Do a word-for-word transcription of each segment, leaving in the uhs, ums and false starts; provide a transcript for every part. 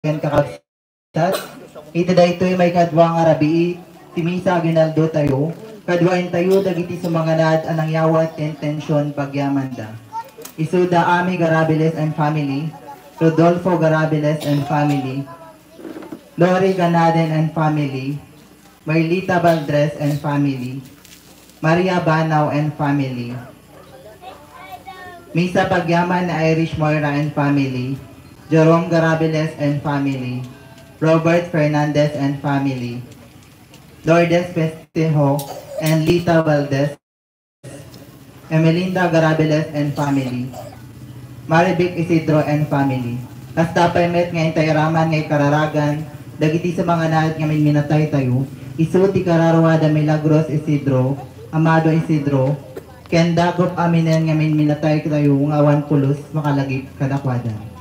ken kakabsat, iti daytoy maikadua nga rabii ti misa aginaldotayo, kaduaentayo dagiti sumanganad a nangyawat ti intension pagyamanda. Isuda Ami Garabiles and family, Rodolfo Garabiles and family, Lori Ganaden and family, Marlita Valdres and family, Maria Banao and family, Misa Pagyaman ni Irish Moira and family, Jerome Garabiles and family, Robert Fernandez and family, Lourdes Festejo and Lita Valdez, Emelinda Garabiles and family, Marivic Isidro and family. Kasta pay met nga intay raman nga ikararagan dagiti sumanganad nga minminataytayo, isu ti kararua da Milagros Isidro, Amado Isidro, ken Dagop Aminen nga minminataytayo nga awan pulos makalagip kadakuada.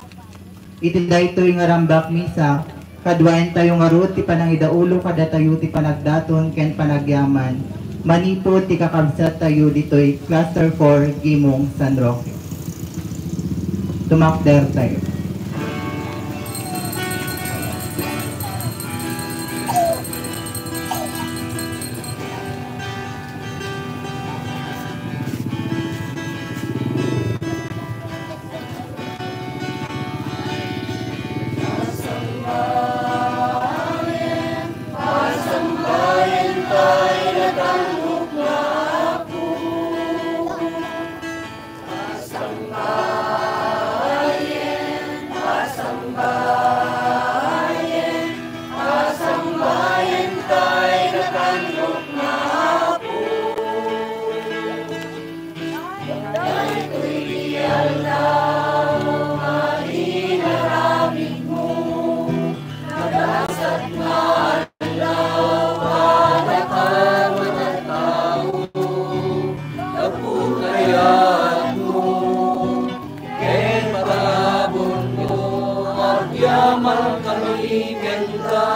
Iti daytoy nga rambak misa, kaduaentayo ngarud ti panangidaulo kadatayo ti panagdaton ken panagyaman manipud ti kakabsattayo ditoy Cluster four, Gimong, San Roque. Tumakdertayo. Daytoy ti aldaw nga inaramidmo, nagasat nga aldaw kadakami a tattao, gapu ta yaatmo ken parabur mo, agyaman kami kenka.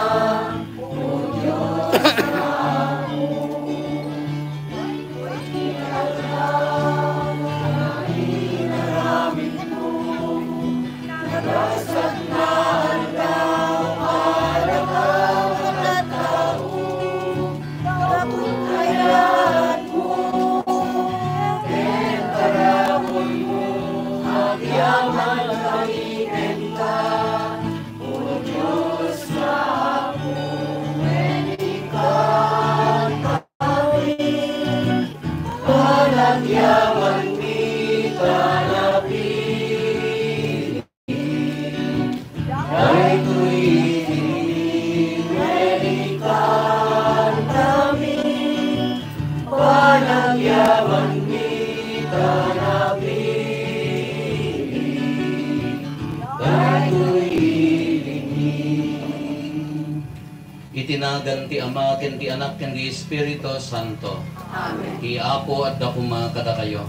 Iti nagan ti Ama, ken ti Anak, ken ti Espiritu Santo. Amen. Ti Apo adda koma kadakayo.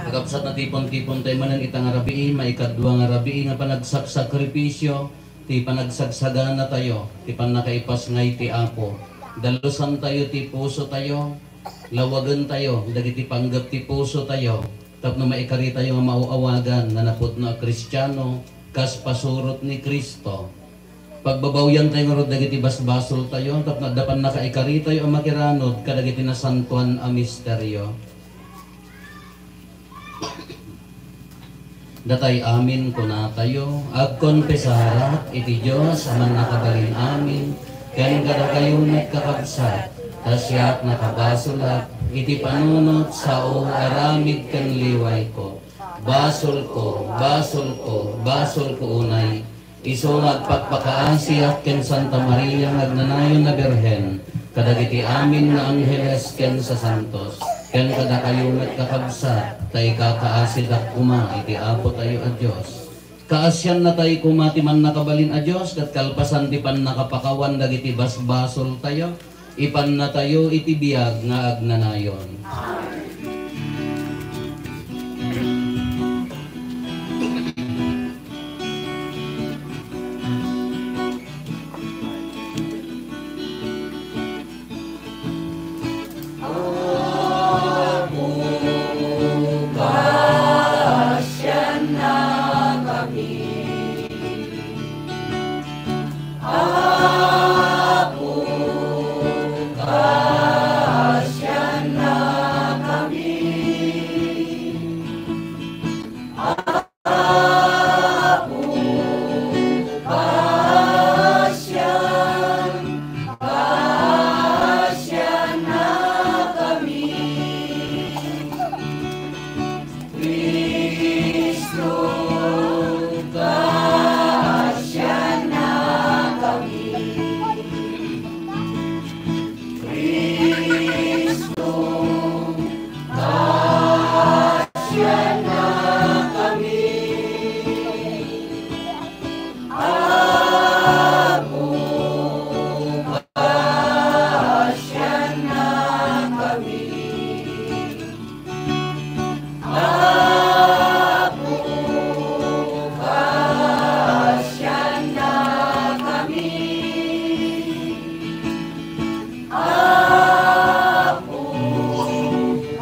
Kakabsat, natipon-tipon tayo manen ita nga rabii, maikadua nga rabii nga panagsagsakrifisio, ti panagsagsagana tayo, ti pannakaipasngay ti Apo. Dalusan tayo ti puso tayo, lawagen tayo dagiti panggep ti puso tayo, tapno maikari tayo nga maaw-awagan nga napudno a Kristiano, kas pasurot ni Cristo. Pagbabawian tayo ngarud dagiti basbasol tayo, tapno adda pannakaikari tayo a makiranod kadagiti nasantoan a misterio. Datay amin kunatayo, agkonfesarak iti Dios a mannakabalin amin, ken kadakayo met, kakabsat, ta siak nakabasolak iti panunot, sao, aramid ken liwayko. Basolko, basolko, basolko unay. Isu nga agpakpakaasiak ken Santa Maria nga agnanayon a Birhen, kadagiti amin nga angheles ken sasantos, ken kadakayo met, kakabsat, ta ikakaasidak koma iti Apotayo a Dios. Kaasiannatay koma ti Mannakabalin a Dios, ket kalpasan ti pannakapakawan dagiti basbasoltayo, ipannatayo iti biag nga agnanayon. Apo, kaasiannakami. Pasian, pasiannakami. Cristo, pasiannakami. Cristo, pasiannakami. Apo, pasiannakami. Apo, pasiannakami. Apo,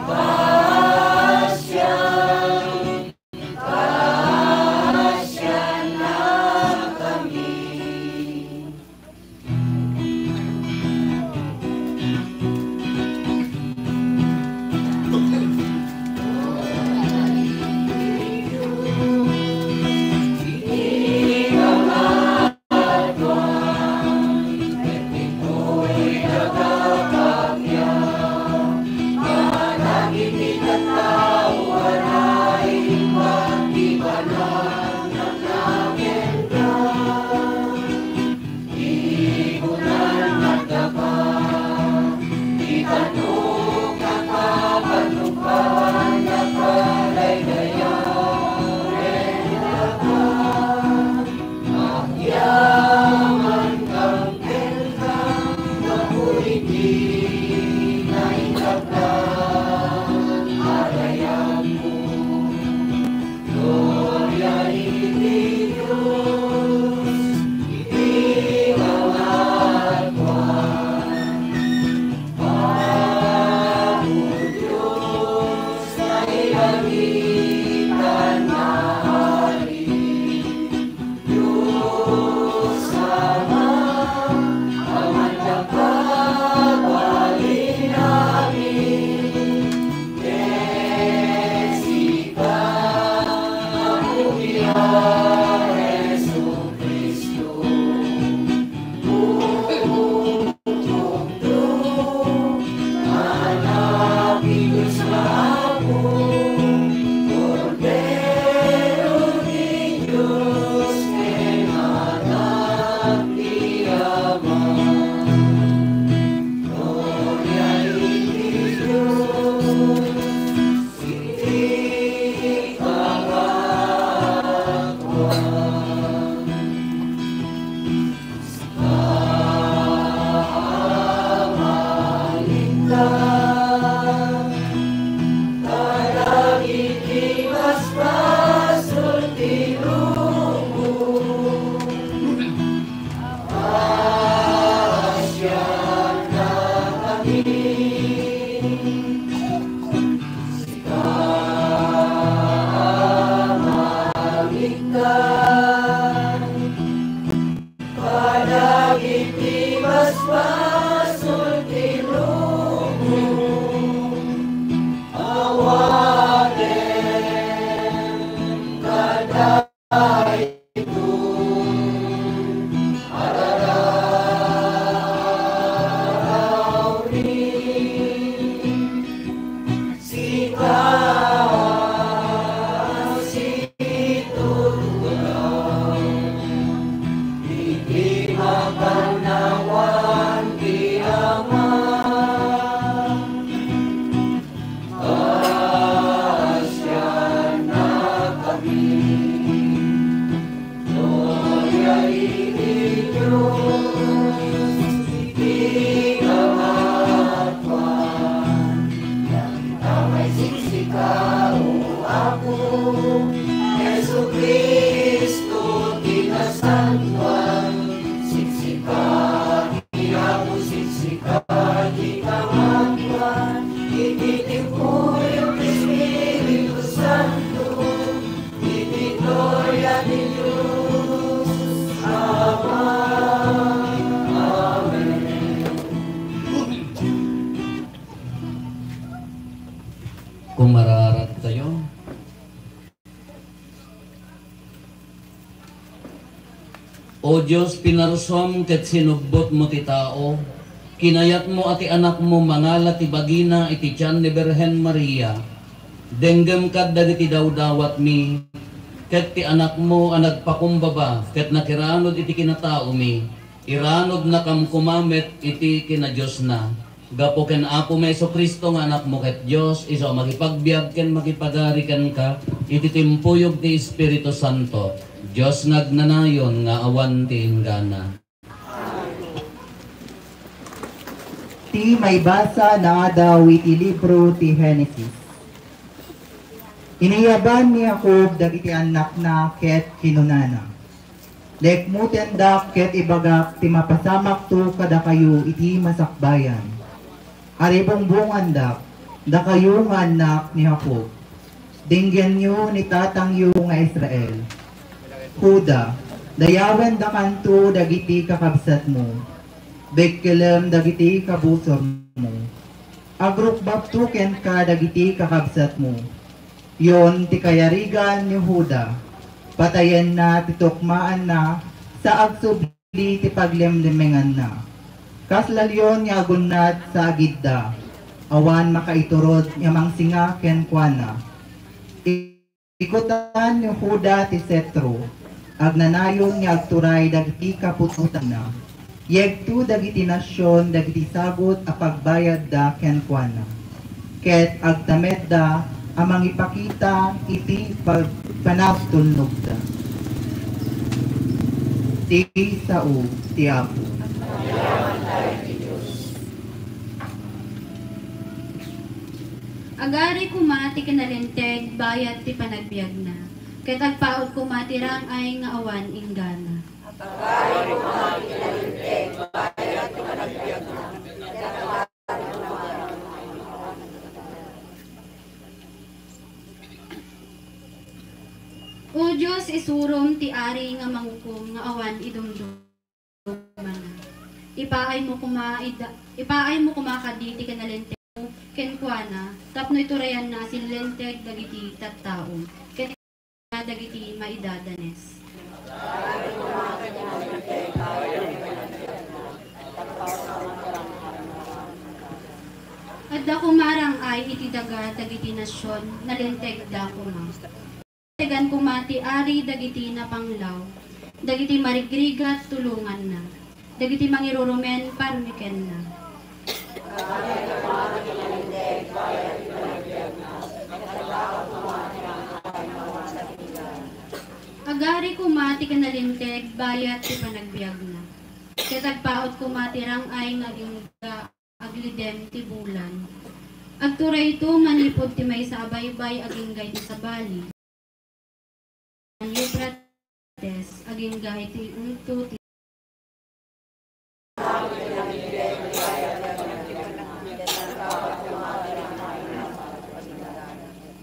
pasian-, pasiannakami. Kumararag tayo. O Dios, pinarsuam ket sinubbotmo ti tao. Kinayatmo a ti Anakmo mangala ti bagina iti tian ni Birhen Maria. Denggem kad dagiti dawdawatmi, ket ti Anakmo a nagpakumbaba ket nakiranud iti kinataomi, iranudnakam koma met iti kinadiosna. Gapu ken Apomi Jesu-Cristo nga Anakmo ket Dios, isu a makipagbiag ken makipagari kenka iti timpuyog ti Espiritu Santo, Dios nga agnanayon nga awan ti inggana. Ti maibasa naadaw iti libro ti Genesis. Iniyaban ni Jacob dagiti annakna ket kinunana, "Lekmotendak ket ibagak ti mapasamakto kadakayo iti masakbayan. Aribungbongandak, dakayo nga annak ni Jacob. Denggenyo ni tatangyo nga Israel. Juda, dayawendakanto dagiti kakabsatmo. Bekkelem dagiti kabusormo. Agrukbabto kenka dagiti kakabsatmo. Yon ti kayarigan ni Juda. Patayenna ti tukmaanna sa agsubli ti paglemlemmenganna. Kasla leon nga agunnat sa agidda. Awan makaiturod nga mangsinga kenkuana." Ikutan ni Juda ti setro, agnanayon nga agturay dagiti kaputotanna. Yegto dagiti nasion dagiti sagut a pagbayadda kenkuana, ket agtamedda a mangipakita iti pag-, panagtulnogda. Ti sao ti Apo. Agari koma ti kinalinteg bayat ti panagbiagna, ket agpaut koma ti rang-ay nga awan inggana. O Dios, isurom ti ari nga mangukom nga awan idumdum. Ipaaymo koma ida-, ipaaymo koma kadi ti kinalinteg kenkuana, tapno iturayanna a sinlinteg dagiti tattao, ken dagiti maidadanes. Adda koma rang-ay iti daga dagiti nasion, nalintegda koma. Tegan koma ti ari dagiti napanglaw, dagiti marigrigat tulonganna, dagiti mangirurumen parmekenna. Agari koma ti kinalinteg bayat ti panagbiagna, ket agpaut koma ti rang-ay nga agingga aglidem ti bulan. Agturayto manipud ti maysa a baybay agingga iti sabali. Euphrates, agingga iti ungto ti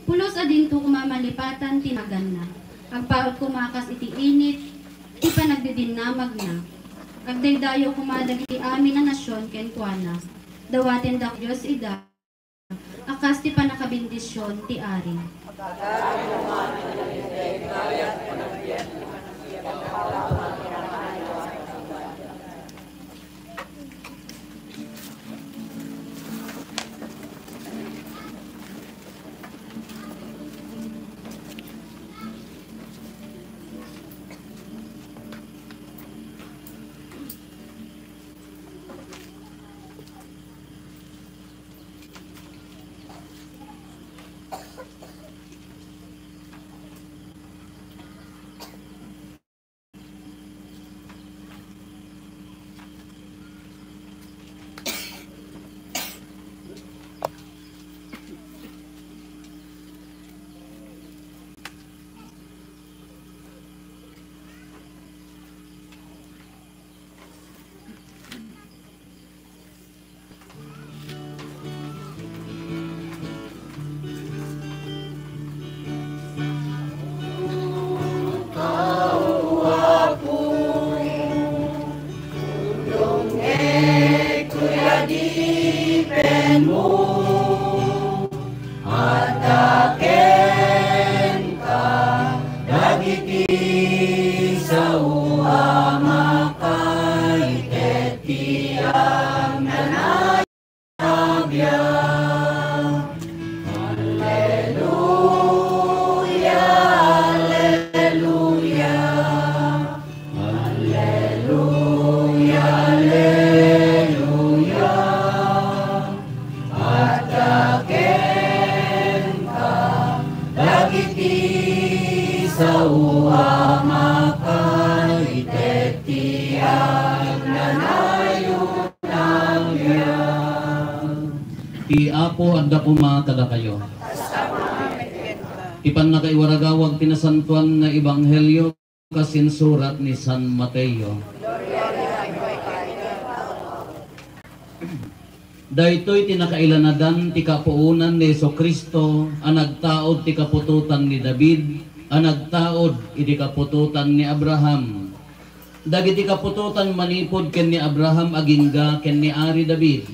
pulos a dinto koma malipatan ti naganna. Agpaut koma kas iti init ti panagdidinnamagna. Agdaydayaw koma dagiti amin a nasion kenkuana. Dawatendak Dios ida a kas ti pannakabendision ti ari. Adda kenka dagiti sao a Ti agnanayon a biag. Ti Apo adda koma kadakayo. Ti pannakaiwaragawag ti nasantoan nga ebanghelio kas insurat ni San Mateo. Daytoy ti nakailanadan ti kapuonan ni Jesu-Cristo a nagtaud ti kaputotan ni David a nagtaud iti kaputotan ni Abraham. Dagiti kaputotan manipud ken ni Abraham agingga ken ni Ari David: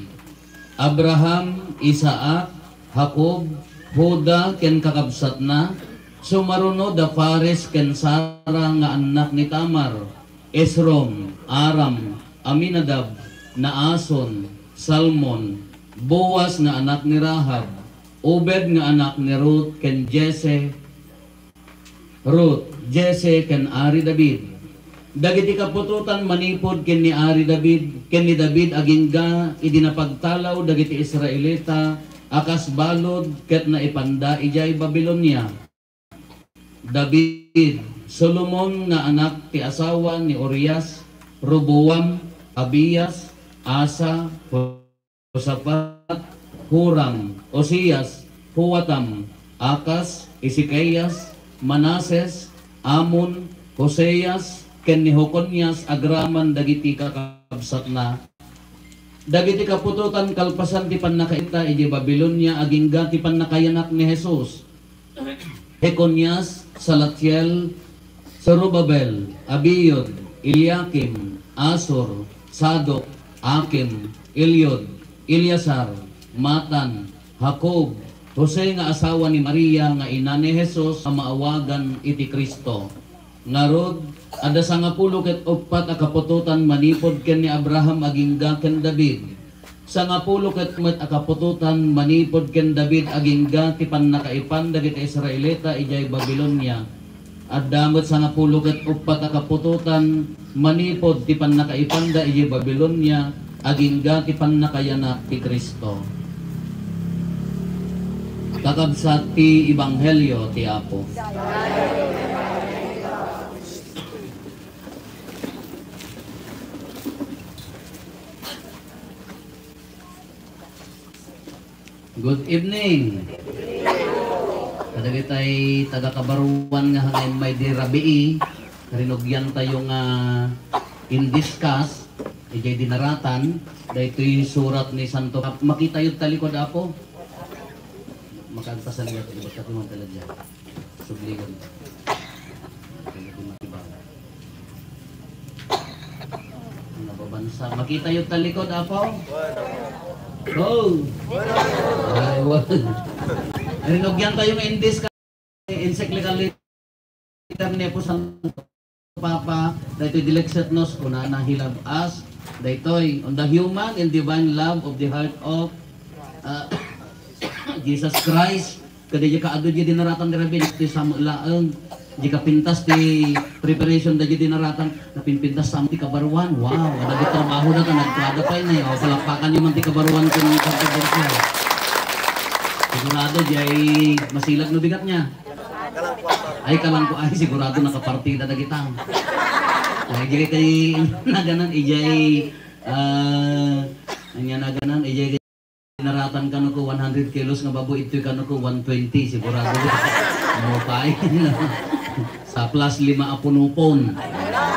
Abraham, Isaac, Jacob, Juda ken kakabsatna, sumaruno da Fares ken Zara nga annak ni Tamar, Esrom, Aram, Aminadab, Naason, Salmon, Boaz nga anak ni Rahab, Obed nga anak ni Ruth, ken Jesse, Ruth, Jesse, ken Ari David. Dagiti kaputotan manipud ken ni Ari David, ken ni David agingga idi napagtalaw dagiti Israelita a kas balud ket naipanda idiay Babilonia. David, Solomon nga anak ti asawa ni Urias, Roboam, Abias, Asa, Josafat, Joram, Uzias, Joatam, Acaz, Ezekias, Manases, Amon, Josias, ken ni Jeconias agraman dagiti kakabsatna. Dagiti kaputotan kalpasan ti pannakaita idiay Babilonia agingga ti pannakayanak ni Jesus. Jeconias, Salatiel, Zorobabel, Abiud, Eliakim, Azor, Sadoc, Akim, Eliud, Eleazar, Matan, Jacob, Jose nga asawa ni Maria nga ina ni Jesus a maawagan iti Cristo. Ngarud, adda sangapulo ket uppat a kaputotan manipud ken ni Abraham agingga ken David. Sangapulo ket met a kaputotan manipud ken David agingga ti pannakaipan dagiti Israelita idiay Babilonia. Adda met sangapulo ket uppat a kaputotan manipud ti pannakaipanda idiay Babilonia agingga ti pannakayanak ti Cristo. Kakabsat ti Ebanghelio ti Apo. Good evening. Kadagitay taga-Kabaruan nga hangay may di rabii, rinugian tayo nga in-discuss, idiay dinaratan, daytoy surat ni Santo Pap-, makitayo talikod, Apo? Makaagpasan niya, iba't katungan talaga. Subligan. Kaya kung matibang. Nababansa. Makitayo talikod, Apo? Go! Ay, wa-, rinugian tayo nga in-discuss encyclical letter ni Apo Santo Papa, daytoy Dilexit Nos, kunana, he loved us, daytoy, on the human and divine love of the heart of, uh, Jesus Christ. Kada di kaadu di dinaratan di rabii, ti samo laeng. Di kapintas ti preparation da di dinaratan, napinpintas samo ti Kabaruan. Wow, ada di trabaho na ta, nagkada pa ini. O, palakpakan niyo man ti Kabaruan kun controversial. Sigurado, di ay masilag no bigat niya. Ay, kalangko, ay, sigurado nakapartida da gitang. Ay, di kay naganan, ijay, ah, anya naganan, ijay Naratan kano ko one hundred kilos nga baboy, itoy kano ko one twenty, sigurado. Mupay. Sa plus lima a punupon.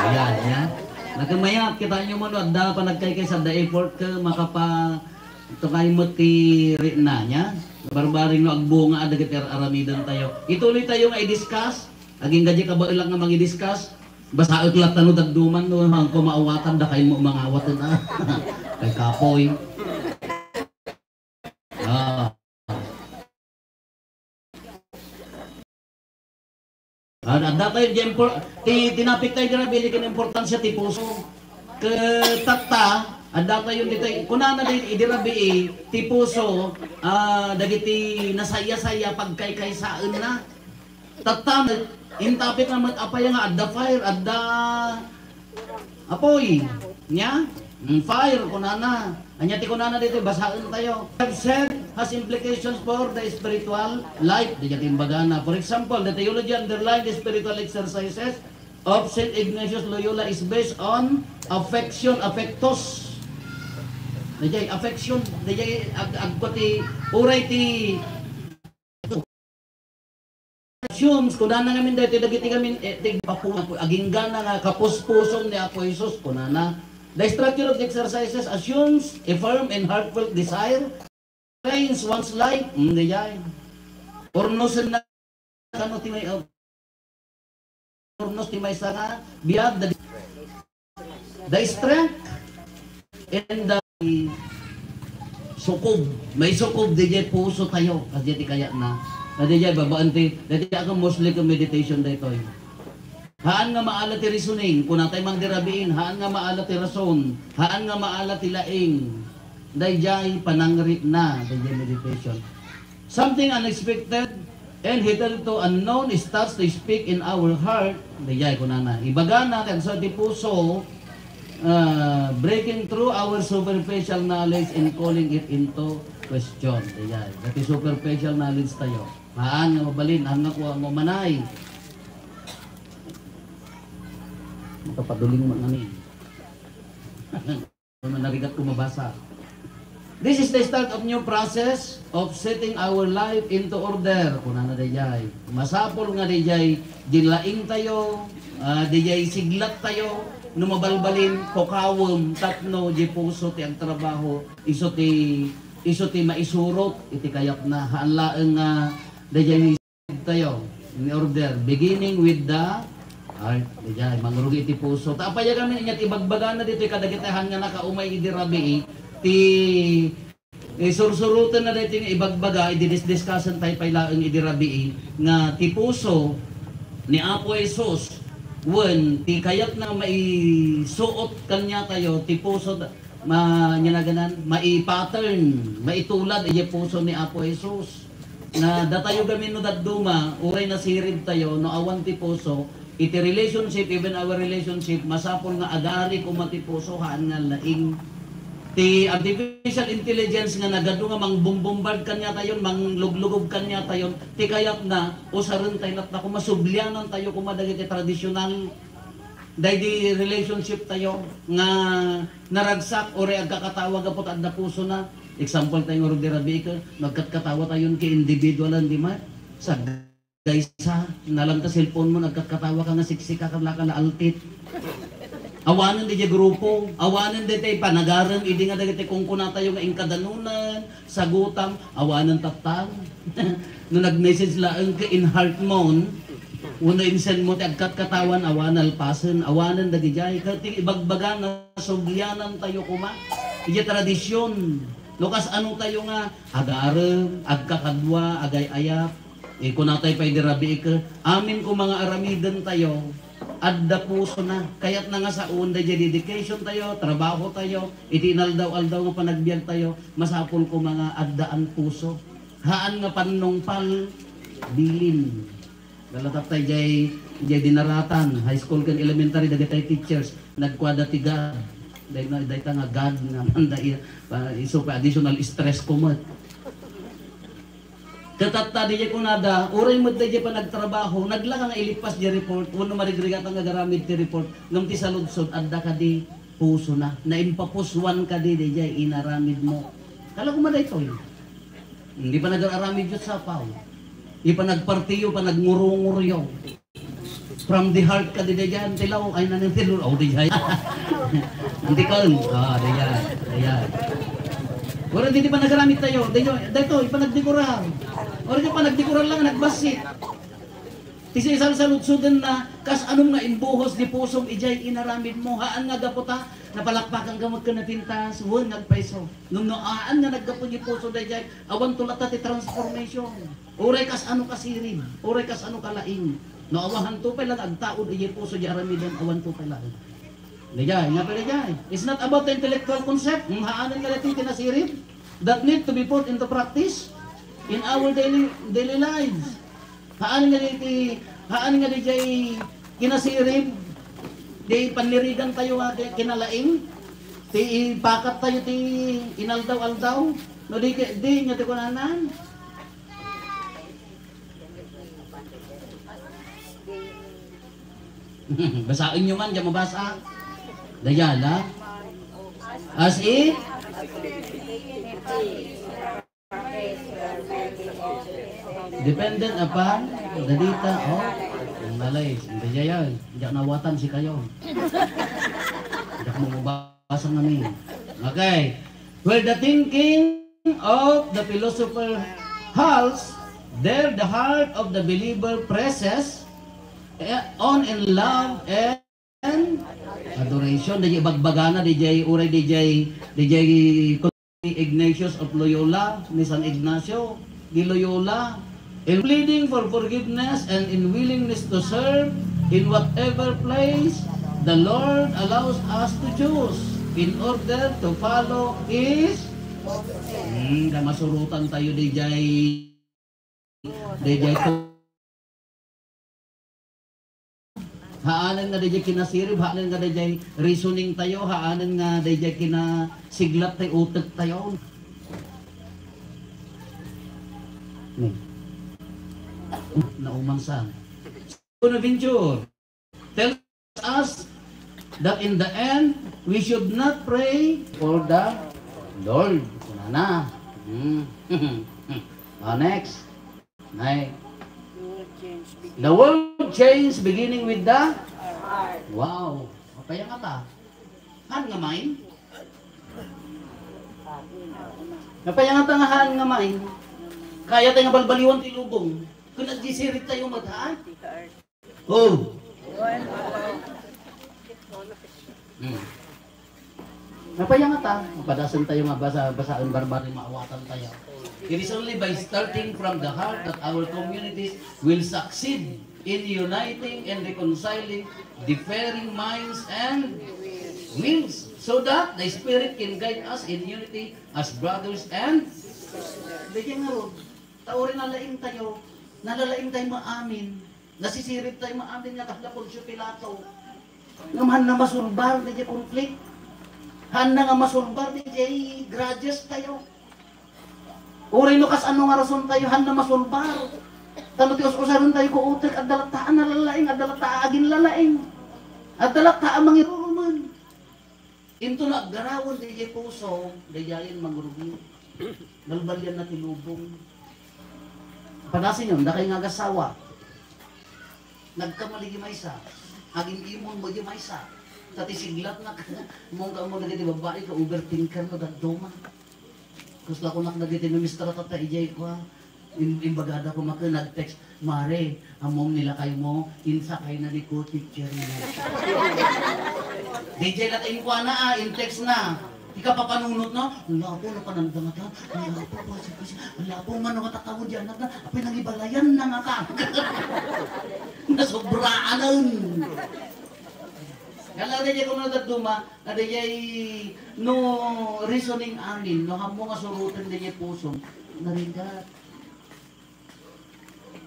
Ayan, yan. Nakamayat, kita nyo mo, no, adda pa nagkaykay sa the effort ka, makapa, ito kayo mo ti ri-, na, niya. Barbaring no, agbunga, adda kita ar-, aramidan tayo. Ituloy tayo nga i-discuss. Aging gadya ka ba ilak nga mangi-discuss? Basaek latta no dadduman no, hangko maawatan, dakay mo mangawaten, ah. Kay kapoy. Ah. Ah, adda tayo di impor-, ti, tinapik tayo di rabii ken importansya ti puso. Ke tatta, adda tayo ditoy, kunana di, idi rabii, ti puso, ah, dagiti nasaya-saya pagkaykaysaenna. Tatta met, intapik na met apay nga adda fire, adda apoy. Nya? Mm, fire, kunana. Anya ti kunana dito, basaen tayo. Have said has implications for the spiritual life. Di ti imbagana. For example, the theology underlying the spiritual exercises of Saint Ignatius Loyola is based on affection, affectus. Dayjay affection, dayjay ag-, agko ti, uray ti assumes, kunana ngamin daytoy dagiti ngamin, eh, ti papu-, aginggana nga kapuspuson ni Apo Jesus, kunana. The structure of the exercises assumes a firm and heartfelt desire, trains one's life, mm, dayjay. Ornosen na, ano ti may, uh, ornos ti maysa nga biag, the, the strength and the sukob. May sukob dayjay puso tayo, kasi ti kayat na. Na dayjay, babaan ti, dayjay ako mostly ko meditation daytoy. Haan nga maala ti reasoning, kunatay man di rabiin, haan nga maala ti rason, haan nga maala ti laing. Dayjay panangritna, dayjay meditation. Something unexpected and hitherto unknown starts to speak in our heart. Dayjay kunana. Ibagana ken sa ti puso, ah, breaking through our superficial knowledge and calling it into question. Dayjay. Dati superficial knowledge tayo. Haan nga mabalin, haan nga kua nga umanay. Makapaduling man ngamin. Narigat ko mabasa. This is the start of new process of setting our life into order. Kunana dayjay. Masapul nga dayjay, di laing tayo, ah, dayjay siglat tayo, no mabalbalin, pukawem, tapno, di puso ti agtrabaho, isu ti, isu ti maisurot, iti kayatna, haan laeng nga, dayjay tayo, in order, beginning with the heart. Dayjay, mangrugi iti puso. Ta apay a kami inyat ibagbagana ditoy kadagiti han nga nakaumay idi rabii, ti, eh, sursuroten na daytoy nga ibagbaga, idi disdiscussen tayo pay laeng idi rabii, nga ti puso ni Apo Jesus, wen ti kayat na maisuot kanya tayo, ti puso, ma-, ania naganan, maipattern, maitulad idiay puso ni Apo Jesus. Nga datayo gamin no dadduma, uray nasirib tayo, no awan ti puso, iti relationship, even our relationship, masapul nga agari koma ti puso, haan nga laing. Ti artificial intelligence nga nagadu nga mangbombombard kaniatayon, mangluglugob kaniatayon, ti kayatna, usaren tayo latta koma, sublianan tayo koma dagiti tradisyonal daydi relationship tayo nga naragsak, uray agkakatawa gapu ta adda pusona. Example tayo nga rugdi rabii ket, no agkatkatawa tayon ket individual, di man. Sagaysa, nalan ta cellphone mo, agkatkatawa ka nga siksika, kan laka la altit. Awanen diay grupo, awanen diay panagarem, idi nga dagiti kunkuna tayo nga inkadanunan, sagutam, awanen tattang. No nag-message laeng ka in heart mo, wenno in send mo ti agkatkatawan, awan nalpasen, awanen dagidiay. Ket ti ibagbaga nga sublianan tayo koma, idiay tradisyon. No kas-ano tayo nga agarem, agkakadua, agay-ayat, eh, kunatay pay di rabii ket, amin koma nga aramiden tayo, adda pusona. Kayatna nga saoen daydiay dedication tayo, trabaho tayo, iti inaldaw-aldaw nga panagbiag tayo, masapul koma nga addaan puso. Haan nga pannungpal, bilin. Galatak tay jay, jay dinaratan, high school ken elementary, dagitay teachers, nagkuada ti God. Day-, dayta nga God nga man, day-, ah, isu pa additional stress ko met. Ket tatta, di jay kunada, uray met dayjay panagtrabaho, naglaka nga ilippas jay report, wenno marigrigatan nga agaramid ti report, ngem ti saludsod, adda kadi pusona, naimpapusuan kadi dayjay inaramidmo. Kala koma daytoy. Di panagaramidyo sapaw. Di panagpartiyo, panagngurunguryo. From the heart kadi dayjay, antilaw, ay, nanang tilur, oh, dayjay. Antikon, oh, dayjay, dayjay. Uray di, di panagaramid tayo, dayjay, daytoy, panagdekorar. Uray di panagdekorar lang, nagbassit. Ti sisalsaludsodenna, kas-anom nga imbuhos di pusom idiay inaramidmo, haan nga gapu ta napalakpakanka met ken napintas, wen nga agpayso. Ngem no haan nga naggapu di puso daydiay, awanto latta ti transformation. Uray kas-ano kasirib, uray kas-ano kalaing. No awanto pay lang agtaud idiay puso di aramiden, awanto pay laeng. Daydiay, nga pay daydiay. It's not about the intellectual concept, hmm, haanen nga daytoy ti nasirib that need to be put into practice in our daily, daily lives. Haan nga di ti, haan nga di jay kinasirib, di panirigan tayo nga ti kinalaing, ti ipakat tayo ti inaldaw-aldaw, no di, di nga ti kunanan. Basaenyo man, diak mabasa. Dayala. As if dependent upon the data of the knowledge. Hindi yan. Diak nawatan sikayo. Diak mo mabasa ngamin. Okay. Where the thinking of the philosopher halts, there the heart of the believer presses, eh, on in love and adoration. Dayjay ibagbagana, dayjay, uray dayjay, dayjay Ignatius of Loyola, ni San Ignacio de Loyola, in pleading for forgiveness and in willingness to serve in whatever place the Lord allows us to choose in order to follow His. Hmm, kaya masurutan tayo, dayjay. Dayjay to. Haanen nga dayjay kinasirib, haanen nga dayjay reasoning tayo, haanen nga dayjay kinasiglat tayo, utek tayo. Ni. Nauman sa. Bonaventure tells us that in the end, we should not pray for the Lord. Kunana. Hmm. Ah, next. Nay. The world change beginning with the. Wow. Apay nga ta? Han nga main? Apay nga ta nga han nga main? Kaya tayo nga balbaliwan ti lubong. Kung nagsisirit tayo, madhaan? Oh. Hmm. Napayang ta, mapadasan tayo nga basa, basaen barbari, maawatan tayo. It is only by starting from the heart that our communities will succeed in uniting and reconciling differing minds and wills, so that the Spirit can guide us in unity as brothers and sisters. Dayjay ngarud, ta uray nalaing tayo, nalalaing tayo maamin. Nasisirit tayo maamin nga kasla Poncio Pilato. Ngem haanna masulbar dayjay conflict. Haanna nga masulbar dayjay grudges tayo. Uray no kasano nga rason tayo, haanna masulbar. Ta no ti us-usaren tayo, kuutek, adda latta a nalalaing, adda latta a aginlalaing. Adda latta a mangirurumen. Intono aggarawen dayjay puso, daydiayen mangrugi. Balbalianna ti lubong. Padasenyo, dakay nga agassawa. Nagkamali ti maysa. Agim-imon mo ti maysa. Ta ti siglatna, mungka mo dagiti babbai ket overthinker no dadduma. Kasta kunak dagiti minister tatta idiay kua. Im-, imbagada koma ket nag-text, "Mare, ammom ni lakaymo, insakayna ni ko teacher mo." Daydiay latta inkuana, ah, in-text na. Ikapapanunot na, "Ala, Apo, napanandangata. Ala, Apo, basi, basi. Ala, Apo, mano nga tatawen di anak na. Apay nangibalayan na nga ka." Nasobraanan. Kala daydiay koma dadduma, adayay no reasoning amin, no hammo nga suroten daydiay pusom, narigat.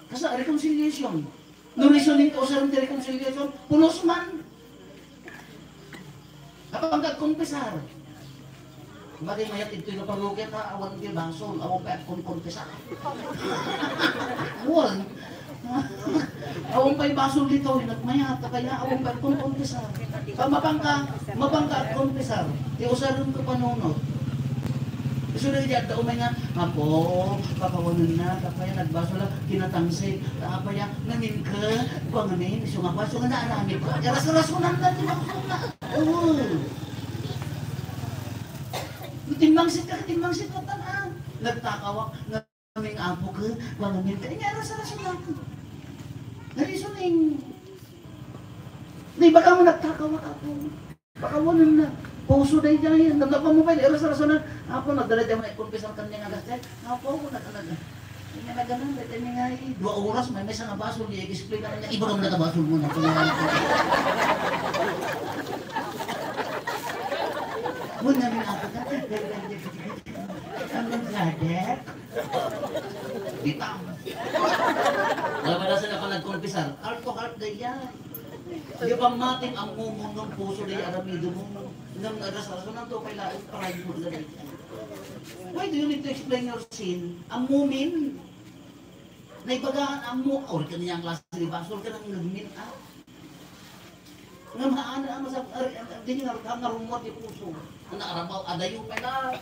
Kasta, reconciliation. No reasoning ka usaren ti reconciliation, pulos man. Apan agkonfesar. Bagay mayat ditoy nga parokya ta, awan ti basol, awan pay agkonkonfesar. Awan. Awan pay basol ditoy, nagmayat, kaya awan pay agkonkonfesar. Pag mapangka, mapangka agkonfesar, ti usaren ko panunot. Isu daydi adda umay nga, "Apo, pakawanenna, apay a nagbasol a kinatangsit, apay a ngamin ka, kua ngamin, isu nga kua, isu nga naaramid ko." Iras-rasonan na ti maksud na. Oo. Timmangsit ka, timmangsit ka, tan-, ah. Nagtakawak, ngamin, Apo ka, kua ngamin ka. Inya, iras-rasonan. Reasoning. Di ba ka mo nagtakawak, Apo? Pakawanen na. Puso daydiay. Nagdapa mo pay, iras-rasonan. Apo, nagdala dayta may kumpisar kanya nga gasay. Apo, ako nagkalaga. Kanya na ganun, dayta niya nga, eh, dua oras, may mesa nga basol, di explain na niya, iba kami nakabasol mo na. Muna, may ako ka. Ang naglader. Bitaw. Alam mo, nasa na pa nagkumpisar, heart to heart, daydiay. Di ba, mating ang mumong ng puso, di aramidon mo. Nang nagasrasonan to, kailangan pride mo na rin. Why do you need to explain your sin? Ang mumin. Naibagaan ang mu-, or kaniyang klase ni basol ka nang nagmin, ah. Nga maana, masab-, ar-, ar-, ar-, dini nga, nga, nga rumot ti puso. Ana, arabaw, adayo pay la.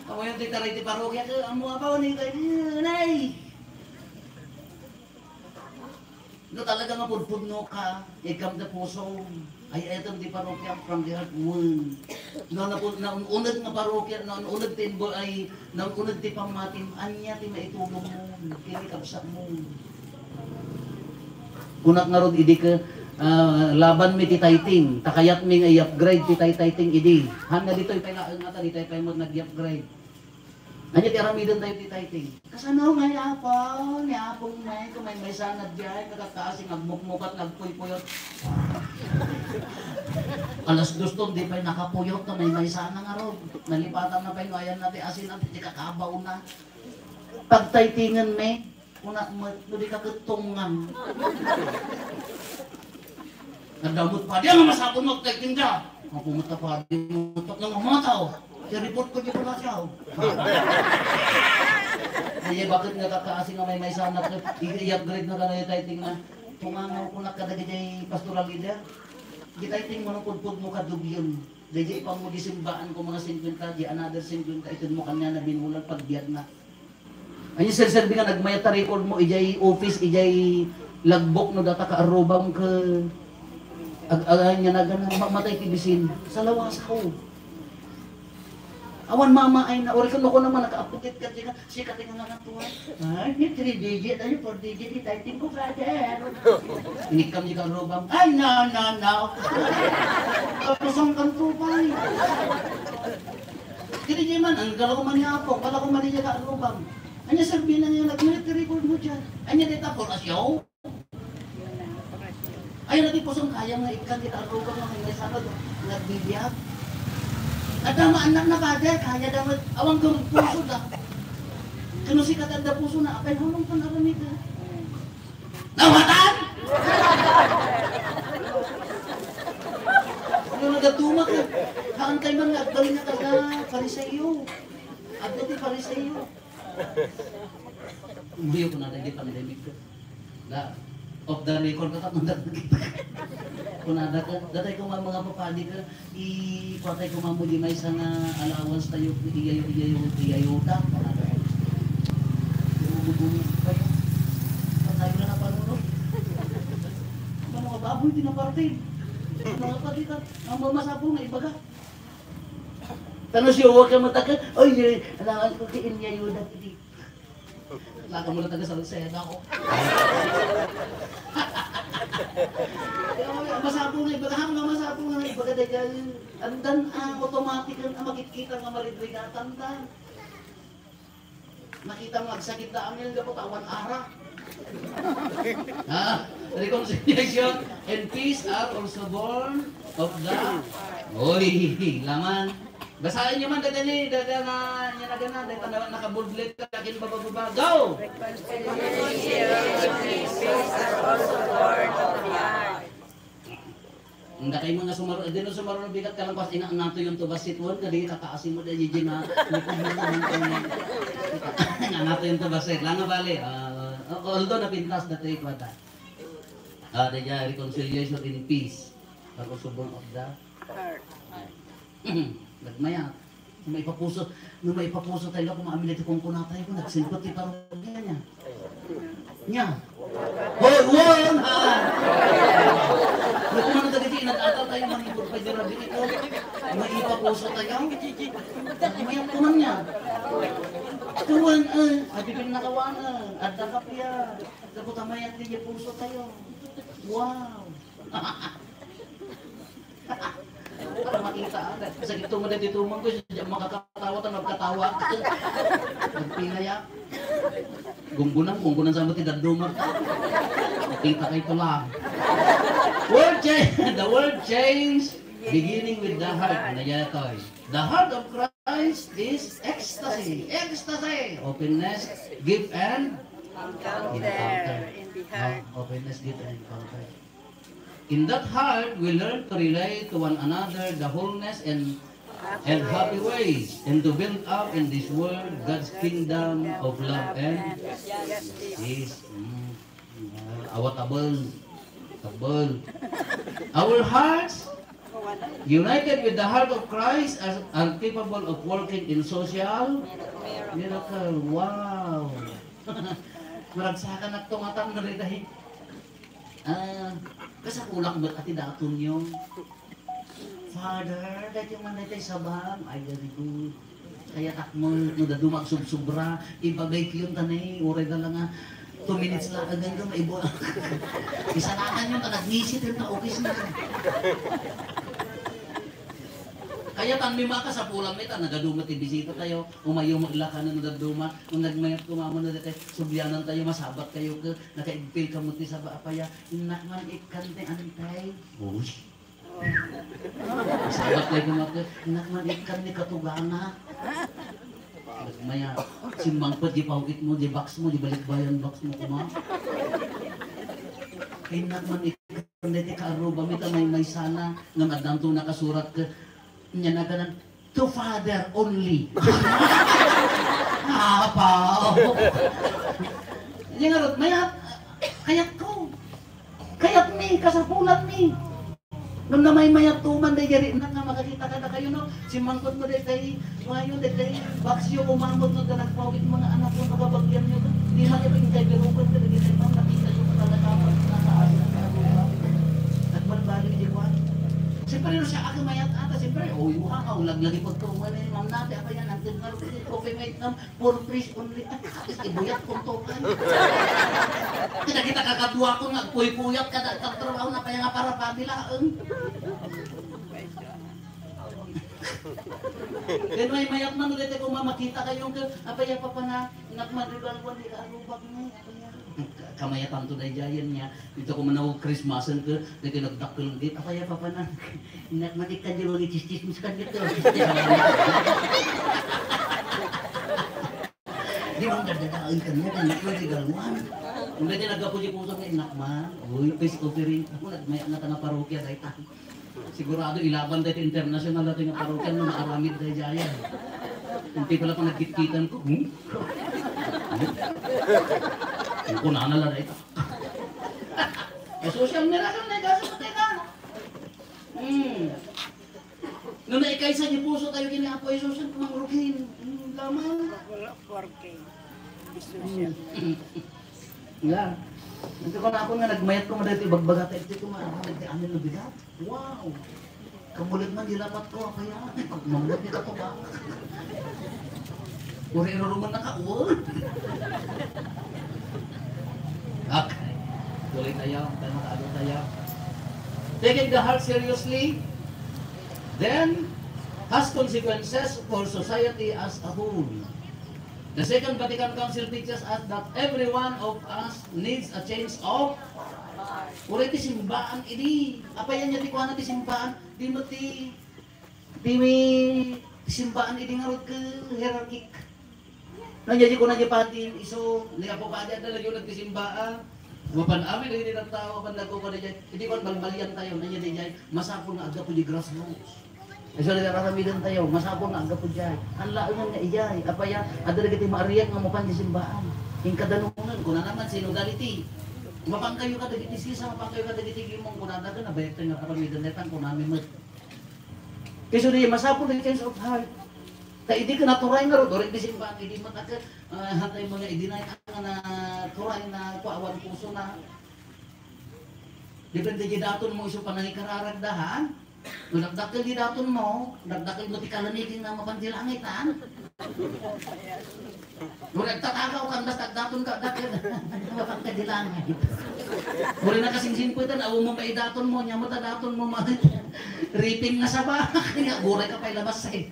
Amoy ti taray ti parokya, ke, ammo abaw ni kay, nay. No talaga nga pudpudno ka, ikam ti puso. Ay, eto ti parokya, from the heart, won. No, napu-, naun-uneg nga parokya, naun-uneg ti imbo-, ay, naun-uneg ti pammatim, ania ti maitulongmo, ken ti kabsatmo. Kunak ngarud idi ke, ah, labanmi ti tithing, ta kayatmi nga i-upgrade ti taytayting idi. Han nga ditoy pay laeng nga ta, ditoy pay met nag-i-upgrade. Ania ti aramidentayo ti tithing? Kasano nga ni Apo, ni Apong may, kumaymaysanad diay, kakakaasi nga agmukmukat nga agpuypuyot. Alas dos ton, di pay nakapuyot, ta maymaysana ngarud. Nalipatan na pay no ayanna ti asin, ti kakabawna. Pagtaytingen mi, kuna met, no di ka ket tungngan. Nadamot padi, ania masapul nga agtayting da? Apo met ta padi, mutok nga mamataw. Ti report ko di pala siya, oh. Ay, bakit nga kakaasi nga maymaysanak, i-, i-upgrade na kanayo tayting na. Tungangaw kunak kadagiti pastoral leader. Di tayting manupudpud mo kadugyon. Daydi ipammo di simbaan ko mga singkwenta, di another singkwenta, ited mo kanya na binulan pagbiag na. Ania serserbi nga nagmayat ta record mo, ijay office, ijay logbook no data ka arrobam ke ag-, ag-, anya nagan, ma-, matay ti bisin, sa lawas ko. Awan mama ay na, ori kano ko naman, nakaapukit ka, di ka, sikat nga nga tuwa. Ay, ni three digit, ay, four digit, itay, tingko, brother. Inikam di ka arrobam. Ay, no, no, no. Kapusong kang tupay. Kini di man, ang galaw man niya apo, kala ko man niya kaarubang. Anya serbi na niya nag-military board mo dyan. Anya di tapor asyaw? Ay, nati pusong kaya nga ikan di kaarubang nga may sanod, nagbibiag. At ang anak na kada, kaya dapat, awang kang puso da. Kano si katanda puso na, apay, hamang pang aramid, ha? Nawatan? Ano nagatumak, eh? Haantay man nga agbalin nga taga Pariseo. Adda ti Pariseo. Umayo ko na dagiti pandemic ko. Da, off the record ka, kunada ka, datay ko nga mga papadi ka, ipatay ko mamo di maysa nga allowance tayo, iyayo, iyayo, iyayo ta, kunada. Patay na napanuno. Ano mga baboy, di na parte. Mga pati ka, ang mamasapul nga ibaga. Tano siya, huwag ka mataka, oy, eh, allowance ko, ti inyayuda, ti. Laga mo lang taga Salcedo ako. Masapul nga ibaga, hanggang masapul nga ibaga, dahil andan ang automatic nga makikita nga maridrigatan ta. Nakita mo, agsakit da, Amel, dapat awan ara. Ha? Reconciliation and peace are also born of the, oy, laman. Basahin niyo man, dada ni, dada na, niya na gana, dada na, nakabold letter, akin bababa. Go! Ang dakay mo nga sumaro-, di na sumaro na bigat ka lang, pas ina-, ngato yung tuba sitwon, kadi kakaasi mo da, Gigi, na, likod mo naman, ngato yung tuba sit. Langa bali, ah, although napintas na tayo, kwata. Ah, the reconciliation in peace. Pag-usubon of the heart. Nagmaya. No maipapuso, no maipapuso tayo, kung maamin iti kunkunatay ko, nagsingkot ti parokya niya. Niya. Hoy, won, ha? No, kung ano dagiti, nag-atal tayo, manipod pa dira dito. Maipapuso tayo. Mayat ko man niya. Tuwan, eh, adi pin nakawanan, adda kapya. Dapat mayat ti puso tayo. Wow. Para makita, ah. Sa gito mo dito mo ko, siya makakatawa, ta magkatawa. Nagpinaya. Gunggunan, gunggunan sa mati daduma. Kita kay pala. Word change, the word change, beginning with the heart. Ano yan, Toy? The heart of Christ is ecstasy. Ecstasy. Openness, gift, and encounter. In the heart. Ah, openness, gift, and encounter. In that heart, we learn to relate to one another, the wholeness and, and happy ways, and to build up in this world God's kingdom of love and peace. Mm. Uh, awat abang. Bible. Our hearts united with the heart of Christ are, are capable of working in social miracle. Wow! Maragsakan at tungatan na rin dahil. Ah, kasapulan met a ti datonyo. Father, daytoy man daytoy sabang. Ay, very good. Kaya takmo, no dadduma agsubsubra, ibagay kayon ta ne, uray da la nga two minutes laeng nga maibo. Isalakan yon ta nagnisit yon ta ukis na. Kaya tan mi makasapulan mi ta nagadu met ti bisita tayo, umayo mo ila kanen no dadduma, no nagmayat ko mama no daytoy, sublianan tayo, masabat kayo ke, nakaigpil ka mo ti saba apaya, innak man ikkan ti antay. Uy. Sabat tayo kumate, innak man ikkan ni katugana. Nagmaya, simmangpet di pawit mo, di box mo, di balikbayan box mo kuma. Innak man ikkan di ti kaaruba, mi ta maymaysa na, ngem addanto nakasurat ke, nya naganan, to father only. Apaw. Nya ngarud, mayat, kayat ko. Kayat mi, kasapulan mi. Ngem namaymayat to man, daydi rinnak nga makakita kadakayo, no? Simmangpet mo daytay, kumayo, daytay, box yo, umamot no, ta nagpawit mo na anak mo, pagabagian yo, di man ito, intay, pero kung ito, daytay, ma'am, nakita yo, talaga, ma'am, nakaasa ka, ano, ma'am? Nagbalbali, di ko, ah. Siyempre, no, siya, ako, mayat ata, siyempre, oh, yung hakaw, laglagi po ito, wala yung ma'am natin, apa yan, ang tingnan, coffee mate, ma'am, for free only. Ay, kakapis, ibuyat kong tukan. Kita, kita, kakadua ko nga, puypuyat, kada, katrabaho na kaya nga para pabilaeng. Then may mayat man ulit ako mamakita kayo ke, apay apa pa na, innak man ribalwan, di ka arubak mo, apay. Ka-, kamayatan to daydiayen niya. Dito ko man ako Christmasen ke, dito nagdakkel ng gate, apay apa pa na. Innak man ikkan di mo, itistismis kan dito. Di man dadadaen kan mo, kan dito, di galwan. Kung dito nagkapo di puso nga innak man, uy, peace offering. Ako, nagmayat na ta nga parokya, dayta. Sigurado ilaban tayo international natin nga parokya no maaramid tayo dyan. Kunti pala pa nagkitkitan ko. Hmm? Hmm? Ang kunana lang na ito. Eh, social miracle na ikaso ko tayo na. Hmm. No naikaysa di puso tayo kini Apo Jesus, ang kumangrukin. Hmm, lamang. Wala, four K. Social. Hmm. Nga. Ito ko na ako nga nagmayat ko madali ibagbagata ito ko nga ako nagtiamin na bigat. Wow! Kamulit man di lapat ko, kaya mamulit ni katuba. Uri iruruman na ka, oh. Okay. Tuloy tayo, tayo makaabot tayo. Taking the heart seriously, then, has consequences for society as a whole. The Second Vatican Council teaches us that every one of us needs a change of, uray ti simbaan idi. Apay ania ti kuana ti simbaan? Di met ti, di mi simbaan idi ngarud ke hierarchic. No, ania di kuna di padi, isu, ni Apo Padi, adda lagi nagti simbaan. Mapan amin dagiti tattao, mapan nagkukuan idiay. Idi kuan, balbalian tayo, ania di idiay, masapul nga aggapu di grassroots. Isu dagiti aramiden tayo, masapul nga aggapu diay. An laengen nga idiay, apay a, adda dagiti maariak nga mapan di simbaan. Inkadanunan, kunana man, sinodality. Mapan kayo kadagiti sisa, mapan kayo kadagiti gimong, kunada ken, nabayag tayo nga aramiden, netan, kunami met. Kayso di masapul nga change of heart. Ta idi ken naturay ngarud, uray di simbaan, idi met a ket, ah, hatay mga idinay nga naturay na kuawan puso na. Depende di daton mo isu panangikararagda, ha? No dakdakkel di daton mo, dakdakkel mo ti kalaniging na mapan ti langit, ha? Uray agtatagaw ka, basta agdaton ka, agdaton. Mapan ka di langit. Uray nakasingsingpetan, awan mo maidaton mo, nia met a daton mo, ma-, ripping nga saba. Kaya uray ka pay labas, eh.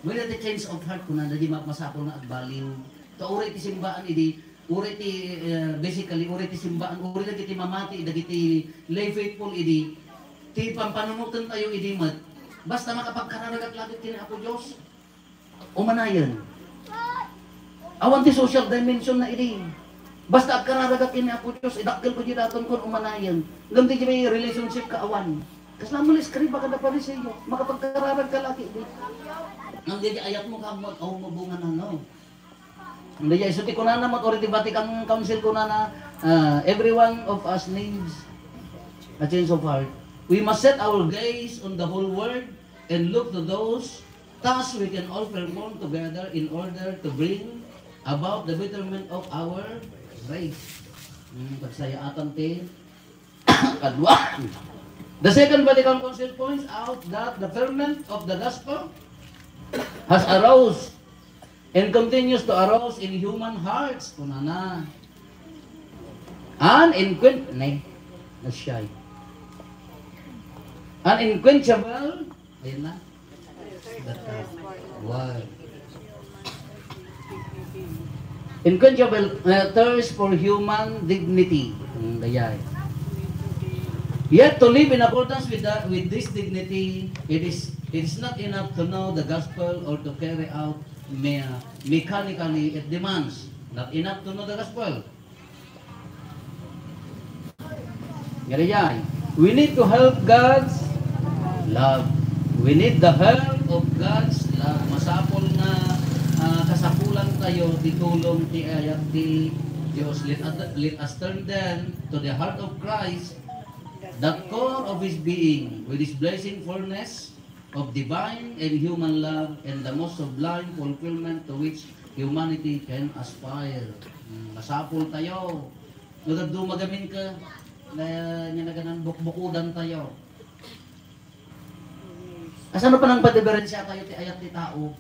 Well, the change of heart, kunana, di ma-, masapul nga agbaliw. Ta uray ti simbaan idi, uray ti, eh, basically, uray ti simbaan, uray dagiti mamati, dagiti lay faithful idi, ti pampanunoten tayo idi met, basta makapagkararagat laeng ken ni Apo Dios, umanayen. Awan ti social dimension na idi. Basta agkararagat ken ni Apo Dios, idakkel ko di daton kon umanayen. Ngem ti may relationship ka awan. Kasla mo eskriba kada Fariseo, makapagkararag ka lagi idi. Ngem di ayat mo ka, awan mo bunga na, no? Daydiay, so ti kunana met, uri ti Vatican Council kunana, ah, every one of us needs a change of heart. We must set our gaze on the whole world and look to those tasks we can all perform together in order to bring about the betterment of our race. Hmm, pagsayaatan ti kadua. The Second Vatican Council points out that the ferment of the gospel has aroused and continues to arouse in human hearts. Kunana, an inquin-, ne, nasiyay. An inquenchable, ayun na. Wow. Inquenchable, uh, thirst for human dignity. Mm, dayay. Yet to live in accordance with the, with this dignity, it is, it is not enough to know the gospel or to carry out me-, mechanically it demands. Not enough to know the gospel. Daydiay, we need to help God's love. We need the help of God's love. Masapul nga, ah, kasapulan tayo ti tulong ti ayat ti Dios. Let us, let us turn then to the heart of Christ, the core of his being, with his blessing fullness, of divine and human love and the most sublime fulfillment to which humanity can aspire. Hmm, masapul tayo. No dadduma gamin ka, na, nga naganan bukbukudan tayo. Asano pa nang padiberensia tayo ti ayat ti tao?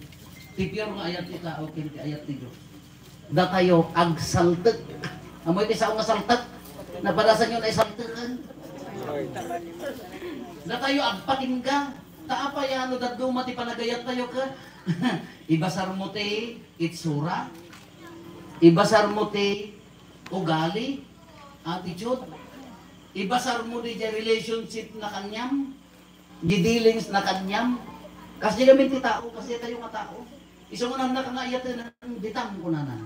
Ti pure nga ayat ti tao ken ti ayat ti Dios. Datayo agsaltek. Amoy ti sao nga saltek? Napadasanyo na isalteken. Datayo agpatingga. Ta apay a no dadduma ti panagayat tayo ka? Ibasar mo ti itsura. Ibasar mo ti ugali, attitude. Ibasar mo di relationship na kaniam. Di dealings na kaniam. Kasdi gamin ti tao, kasdi tayo nga tao. Isu nga nagayat nga ayat, ditam kunana.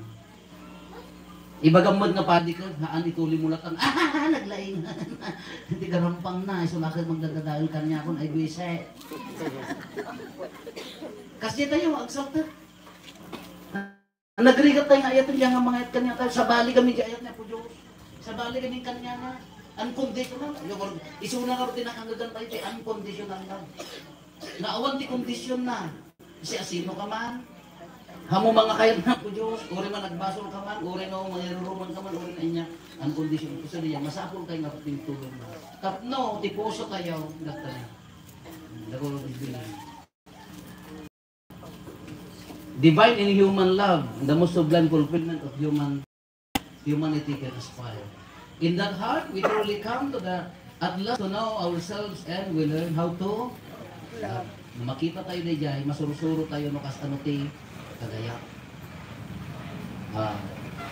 Ibagam met nga padi ka, haan ituli mo lattan. Ah, naglaing. Ti garampang na, isu la ka magdadadael kaniakon, ay buwisit. Kasdi tayo, agsaltek. Nagrigat tayo nga ayat, nga mangayat kaniatayo, sabali kami di ayat ni Apo Dios. Sabali kami kaniana. Unconditional. Isu na nga ti nakangagan tayo, ti unconditional love. Nga awan ti kondisyon na. Siasino ka man. Haan mo nga kayat ni Apo Dios, uray man agbasol ka man, uray no mangiruruman ka man, uray na inya, unconditional. Isu diay, masapul tayo nga pagtulong na. Tapno, ti puso tayo, dagta na. Dagul-, Divine and human love, the most sublime fulfillment of human, humanity can aspire. In that heart, we truly come to the, at last, to know ourselves, and we learn how to love. No makita tayo daydiay, masursuro tayo no kasano ti kagayat. Ah.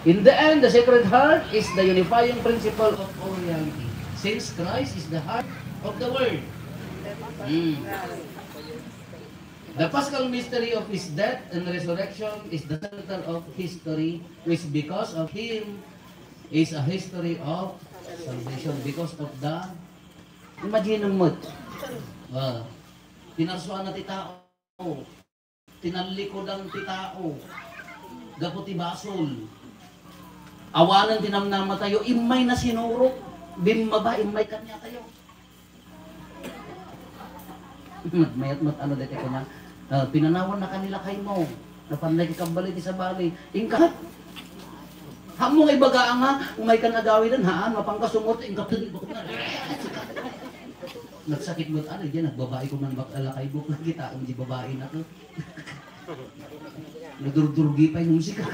In the end, the Sacred Heart is the unifying principle of all reality, since Christ is the heart of the world. Hmm. The paschal mystery of his death and resurrection is the center of history, which because of him is a history of salvation. Because of the, imagine mo, ah, pinarsuan na ti tao, tinallikudan ti tao, gapu ti basol. Awanen ti namnama tayo, immay na sinurot, bimmaba, immay kaniatayo. Mayat met ano daytoy kaniana, ah, pinanawan na kanila kaymo. Napan na ikabali ti sabali. Inka, haan mo nga ibaga nga, umay kan agawiden, haan, mapan ka sumurot, inka, nagsakit met, ano, diyan, nagbabae ko man bak-, lakay buk, nakita ko di babae na to. Nadurdurgi pay nga musika.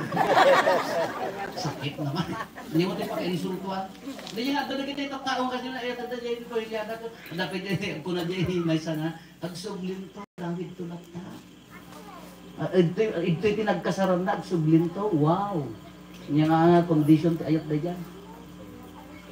Sakit naman. Ania ti pakainsultuan. Di nga, adda dagiti tattao nga kasdi na, eh, adda diay pamiliada ko. Adda pay diay, kuna diay, maysa nga, agsublinto, gawidto latta. Ah, idtoy, idtoy ti nagkasaranna, agsublinto. Wow. Ania nga condition ti ayat daydiay.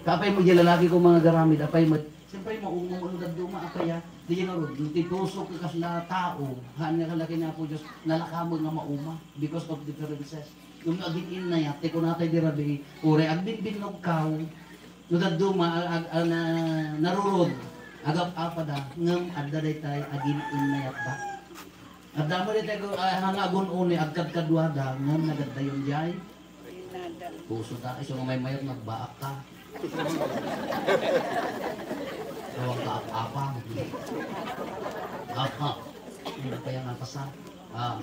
Apay mo, diay lalaki ko nga agaramid, apay mo, Siyempre, maunong ano dadduma, apay a. Di ngarud, no ti puso ko kasla tao, haan nga kalaki ni Apo Dios, nalakamen nga mauma because of differences. Ngem no agin-innayat, ti kunatay di rabii, uray agbinnbinnogkaw, no dadduma, ag-, ag-, a, na-, narurod, agap-apada, ngem adda daytay agin-innayatda. Adda met dayta ko, ay, hanga agun-uni, agkadkaduada, ngem nagaddayon jay pusoda, isu nga maymayat, nagbaak ka. Tawag ka ap-apang. Apa. Ano pa yan ang pasa? Ah.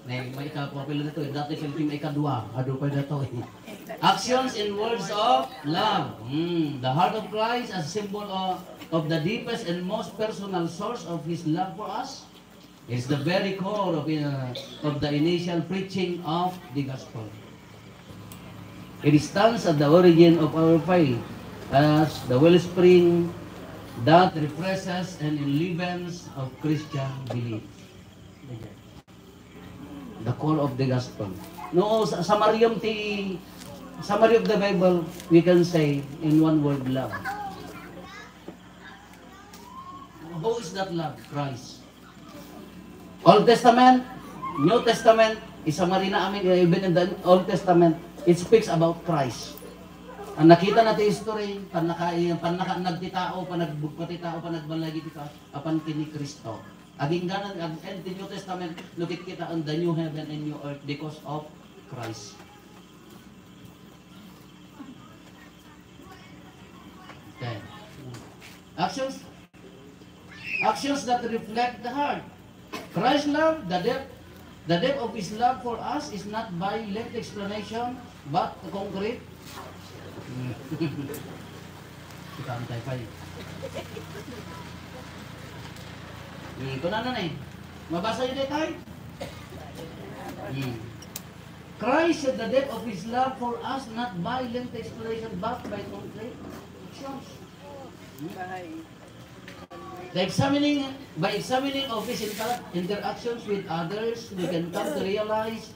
May, may ikapapila dito, eh. Dati filming may ikadua. Adu pa dito, eh. Actions and words of love. Hmm. The heart of Christ as symbol of, of the deepest and most personal source of His love for us. It's the very core of, uh, of the initial preaching of the gospel. It stands at the origin of our faith as the wellspring that refreshes and enlivens of Christian belief. The core of the gospel. No, sa summarium ti, summary of the Bible, we can say in one word, love. Who is that love? Christ. Old Testament, New Testament, isummary na amin, even in the Old Testament, it speaks about Christ. Ang nakita na ti history, pannaka, pannakaannag ti tao, panagbugpa ti tao, panagbalagi ti tao, apan ken ni Cristo. Agingganan, ag-, and the New Testament, no kitkitaen the new heaven and new earth because of Christ. Okay. Actions, actions that reflect the heart. Christ's love, the depth, the depth of His love for us is not by lengthy explanation, but concrete. Kita ang taypay. Hmm, kunana na eh. Mabasa yun eh, tay? Hmm. Christ showed the depth of His love for us not by lengthy explanation but by concrete actions. Hmm? The examining, by examining of His inter- interactions with others, we can come to realize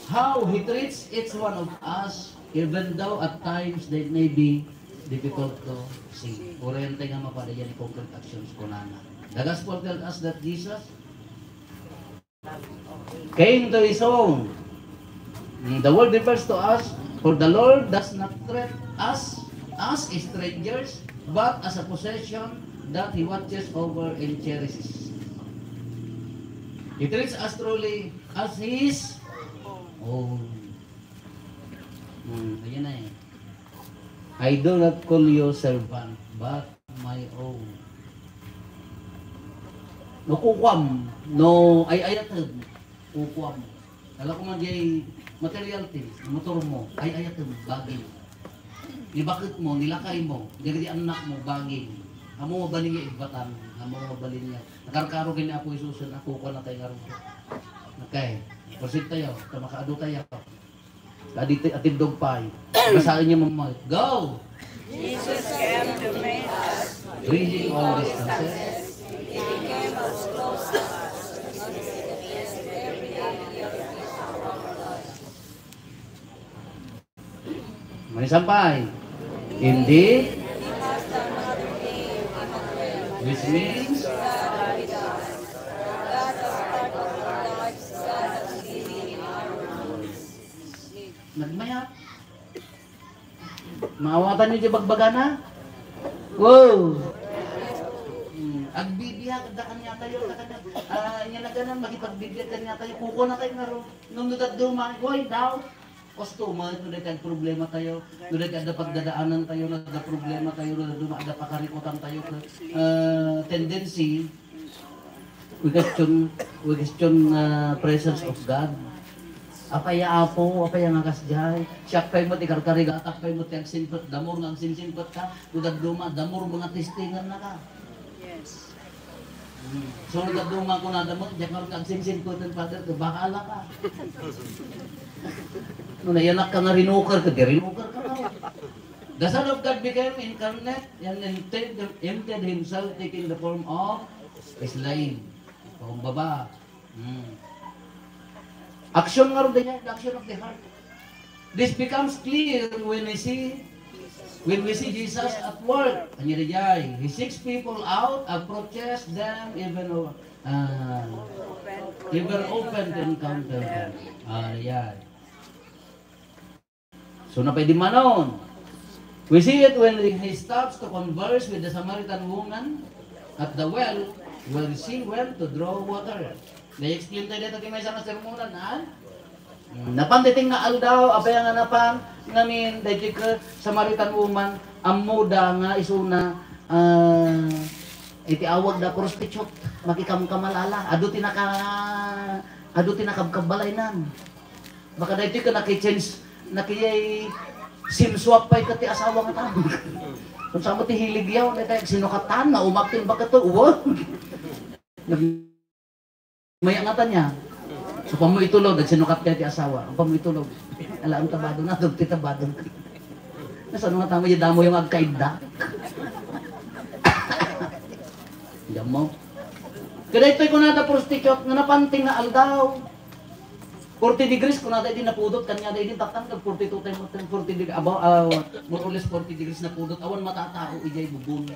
how He treats each one of us, even though at times they may be difficult to see. Oriente nga mapada yan concrete actions kunana. The gospel tells us that Jesus came to His own. Mm, the word refers to us, for the Lord does not treat us as strangers, but as a possession that He watches over and cherishes. He treats us truly as His own. Hmm, ayan na eh. I do not call you servant, but my own. No kukuam, no ay-ayatem, kukuam. Kala ko man jay material things, motor mo, ay-ayatem, bagim. Ni baket mo, ni lakay mo, dagiti annak mo, bagim. Ammo mabalin nga ibbatan, ammo mabalin nga. Nakarkaro ken ni Apo Jesus, kukuana tayo nga rumbok. Okay, proceed tayo, ta makaadu tayo. Adi ti, atiddog pay. Basaen niyo mamay. Go! Jesus came to meet us. Bridging all distances. He came as close as us. Manisampay. Indeed. Which means? Nagmayat. Maawatan niyo di bagbagana? Wow! Hmm, agbibiag, da kanya tayo, da kanya, ah, inya na ganan, makipagbibiag kanya tayo, kuko na tayo nga ro. Nung nagdaduma, why daw? Customer, no, dahil problema tayo, no, dahil ada pagdadaanan tayo, no, ada problema tayo, no, duma, ada pakarikutan tayo, ah, tendency, We question, we question, ah, presence of God. Apay a Apo, apay a nga kasdiay? Siak pay met ikarkarigatak pay met ti agsimpet, the more nga agsinsimpet ka, no dadduma, the more mga testingan na ka. Yes. Hmm. So, no dadduma, kunada met, diak nga agsinsimpeten, Father, ket bahala ka. No nayanak ka nga rinuker, ket di rinuker ka. The Son of God became incarnate and emptied, emptied himself, taking the form of slave. Pakumbaba. Hmm. Action nga ron, the action of the heart. This becomes clear when we see, when we see Jesus at work. Ania diay, He seeks people out, approaches them, even, uh, even open to encounter them. Ah, yan. So, napay di manon. We see it when he stops to converse with the Samaritan woman at the well where she went to draw water. Na-explain tayo dito kay may isang sermonan, ha? Hmm, napan daytoy nga aldaw, apay nga napan, ngamin, daytoy ka Samaritan woman, ammoda nga isuna, ah, iti awag da prostitute, makikamkamalala, adu ti naka, adu ti nakabkabbalaynan. Baka daytoy ka naki-change, naki-sim swap pay ka ti asawa nga tao. Kung saan mo ti hilig yaw, daytoy, sinukatan, na umaktin baka to, uwag. Mayat nga ta niya. So, pammo itulog, nagsinukat kay ti asawa. Ang pammo itulog. Ala, ang tabado na, dugti tabado. Nasaan nga tama, yung damo yung agkaidda. Diyan mo. Kada ito'y kunada prostitute, nga napanting nga aldaw. Forty degrees, kunada, hindi napudot, kanya da, hindi tatanggal, forty-two tayo, forty degrees, about, ah, more or less forty degrees napudot. Awan matatao, ijay bubon.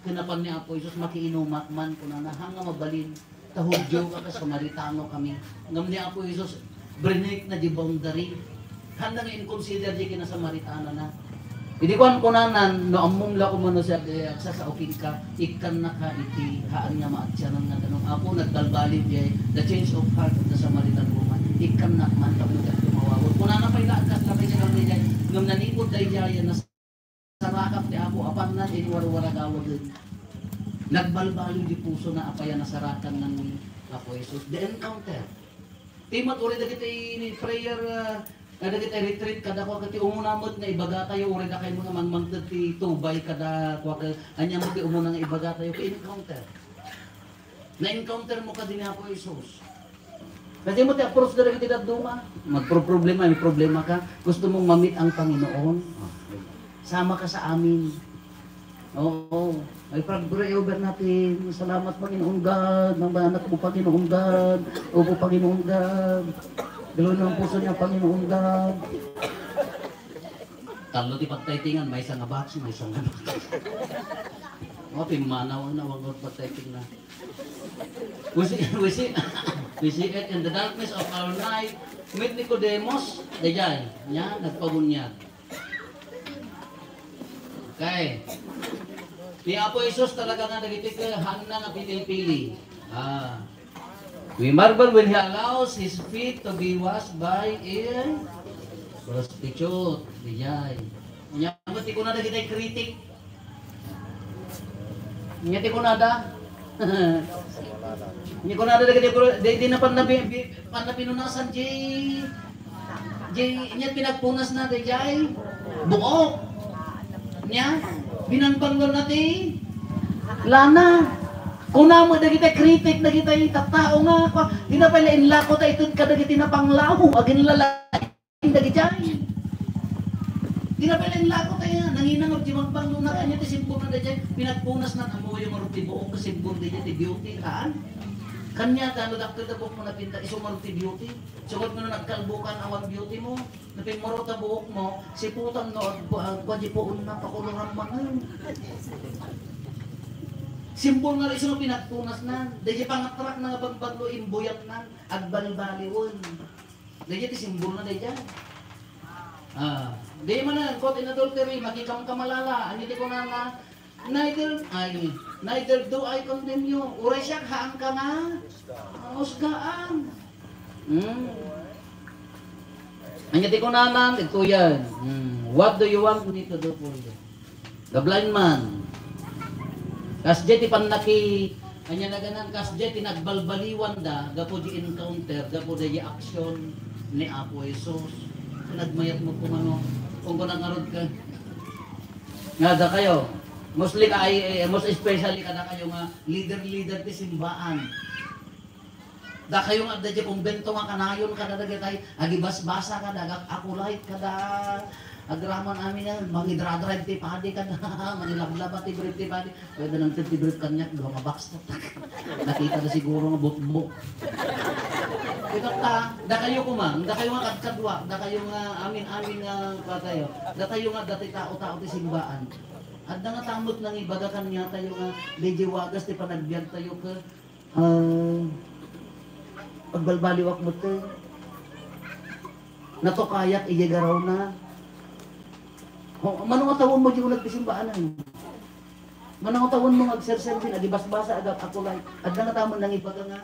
Kinapan ni Apo Jesus, "Makiinumak man," kunana, "hanga mabalin, ta Judio ka, kas Samaritano kami." Ngem ni Apo Jesus, break na di boundary. Handa nga in-consider di kina Samaritana na. Idi kuan kunanan, "No ammom la kumano siya, di agsasao kenka, ikkanna ka iti haan nga maatianan nga danum." Apo, nagbalbaliw di the change of heart of the Samaritan woman. "Ikkannak man, tapno dagiti mawawag." Kunana pay la, agkas la pay siya kami di, ngem nanipod daydiay, nas- Sarakan ti Apo, apanna ti inwarwaragawagen. Nagbalbaliw di pusona, apay a nasarakan ngan ni Apo Jesus. The encounter. Ti met uray dagiti prayer, ah, kadagiti retreat, kada kua ket ti umuna met nga ibagatayo, uray dakay nga mangmangted ti tubay, kada kua ket ania met ti umuna nga ibagatayo, ti encounter. Na-encounter mo kadi ni Apo Jesus. Kasi mo ti approach dagiti dadduma. Magproproblema, may problema ka. Gusto mong mamit ang Panginoon? Sama ka sa amin. Oo. Ay, pag-pray over natin. Salamat, Panginoon God. Nang anak mo, Panginoon God. Opo, Panginoon God. Galaw ng puso niya, Panginoon God. Talo ti pagtaytingan, may isang abak, may isang abak. Oh, pimmanaw na, wag magpagtayting na. We see, we see, we see it in the darkness of our night. Meet Nicodemus, dayjay, nia, nagpabunyag. Okay. Ni Apo Jesus talaga nga dagiti ket haanna nga pinilpili. Ah. We marvel when he allows his feet to be washed by a prostitute. Dayjay. Nia, ti kuna dagiti critic, Nia ti kunada. Nia kunada dagiti pro-, di, di na panna bi-, bi-, panna pinunasan, di, di, nia pinagpunas na, dayjay buok. Nia, binanbangon na ti lana. Kuna mo dagiti critic, dagiti tattao nga, kwa, di na pala inlako ta itud kadagiti napanglaw, aginlalay. Dagiti ay. Di na pala inlako tayo, nanginangag di magpanglunak, ania ti simbol na dayjay, pinagpunas na, ammoyo ngarud ti buok, simbol dayjay ti beauty, haan? Kaniada, no dakkel da buok mo napinta, isu ngarud ti beauty. Sungod nga no nagkalbo ka, awan beauty mo. No pimmurot ta buok mo, siputan no, agkua, agkua di puon na, pakuluran manen. Simbol nga isu no pinagpunas na, dayjay pangatrak na nga bangbaglo, imbuyat na, agbalbaliwen. Dayjay ti simbol na dayjay. Ah, di man na, caught in adultery, makikamkamalala. Ania ti kunana? Neither, ay, neither do I condemn you. Uray siak, haanka nga usgaan. Hmm. Ania ti kunana? Dagitoyen. Hmm. What do you want me to do for you? The blind man. Kasdiay ti pannaki-, ania naganan, kasdiay ti nagbalbaliwanda gapu di encounter, gapu di action ni Apo Jesus. Nagmayat mo kung ano, kung kunang ngarud ka. Nga dakayo, mostly ka ay, eh, most especially kadakayo nga leader-leader ti simbaan. Dakayo nga adda diay kumbento nga kanayon kada dagitay agibasbasa kada ag-acolyte kada agraman amin nga mangidradrive ti padi kada mangilablaba ti brief ti padi. Pwede nang ti brief kaniak, dua nga box. Nakita na siguro nga butbok. Ket ta, dakayo koma, dakayo nga kadkadua, dakayo nga amin-amin nga patayo, dakayo nga adda ti tao-tao ti simbaan. Adda nga tamot nangibaga kaniatayo nga dayjay wagas ti panagbiagtayo ket Ah, agbalbaliwak met, eh. Natukayak idiay garawna. Ho, mano nga tawen mo di uneg ti simbaanan? Mano nga tawen mo nga agserserbi, agibasbasa, ag-acolyte? Adda nga tamen nangibaga nga,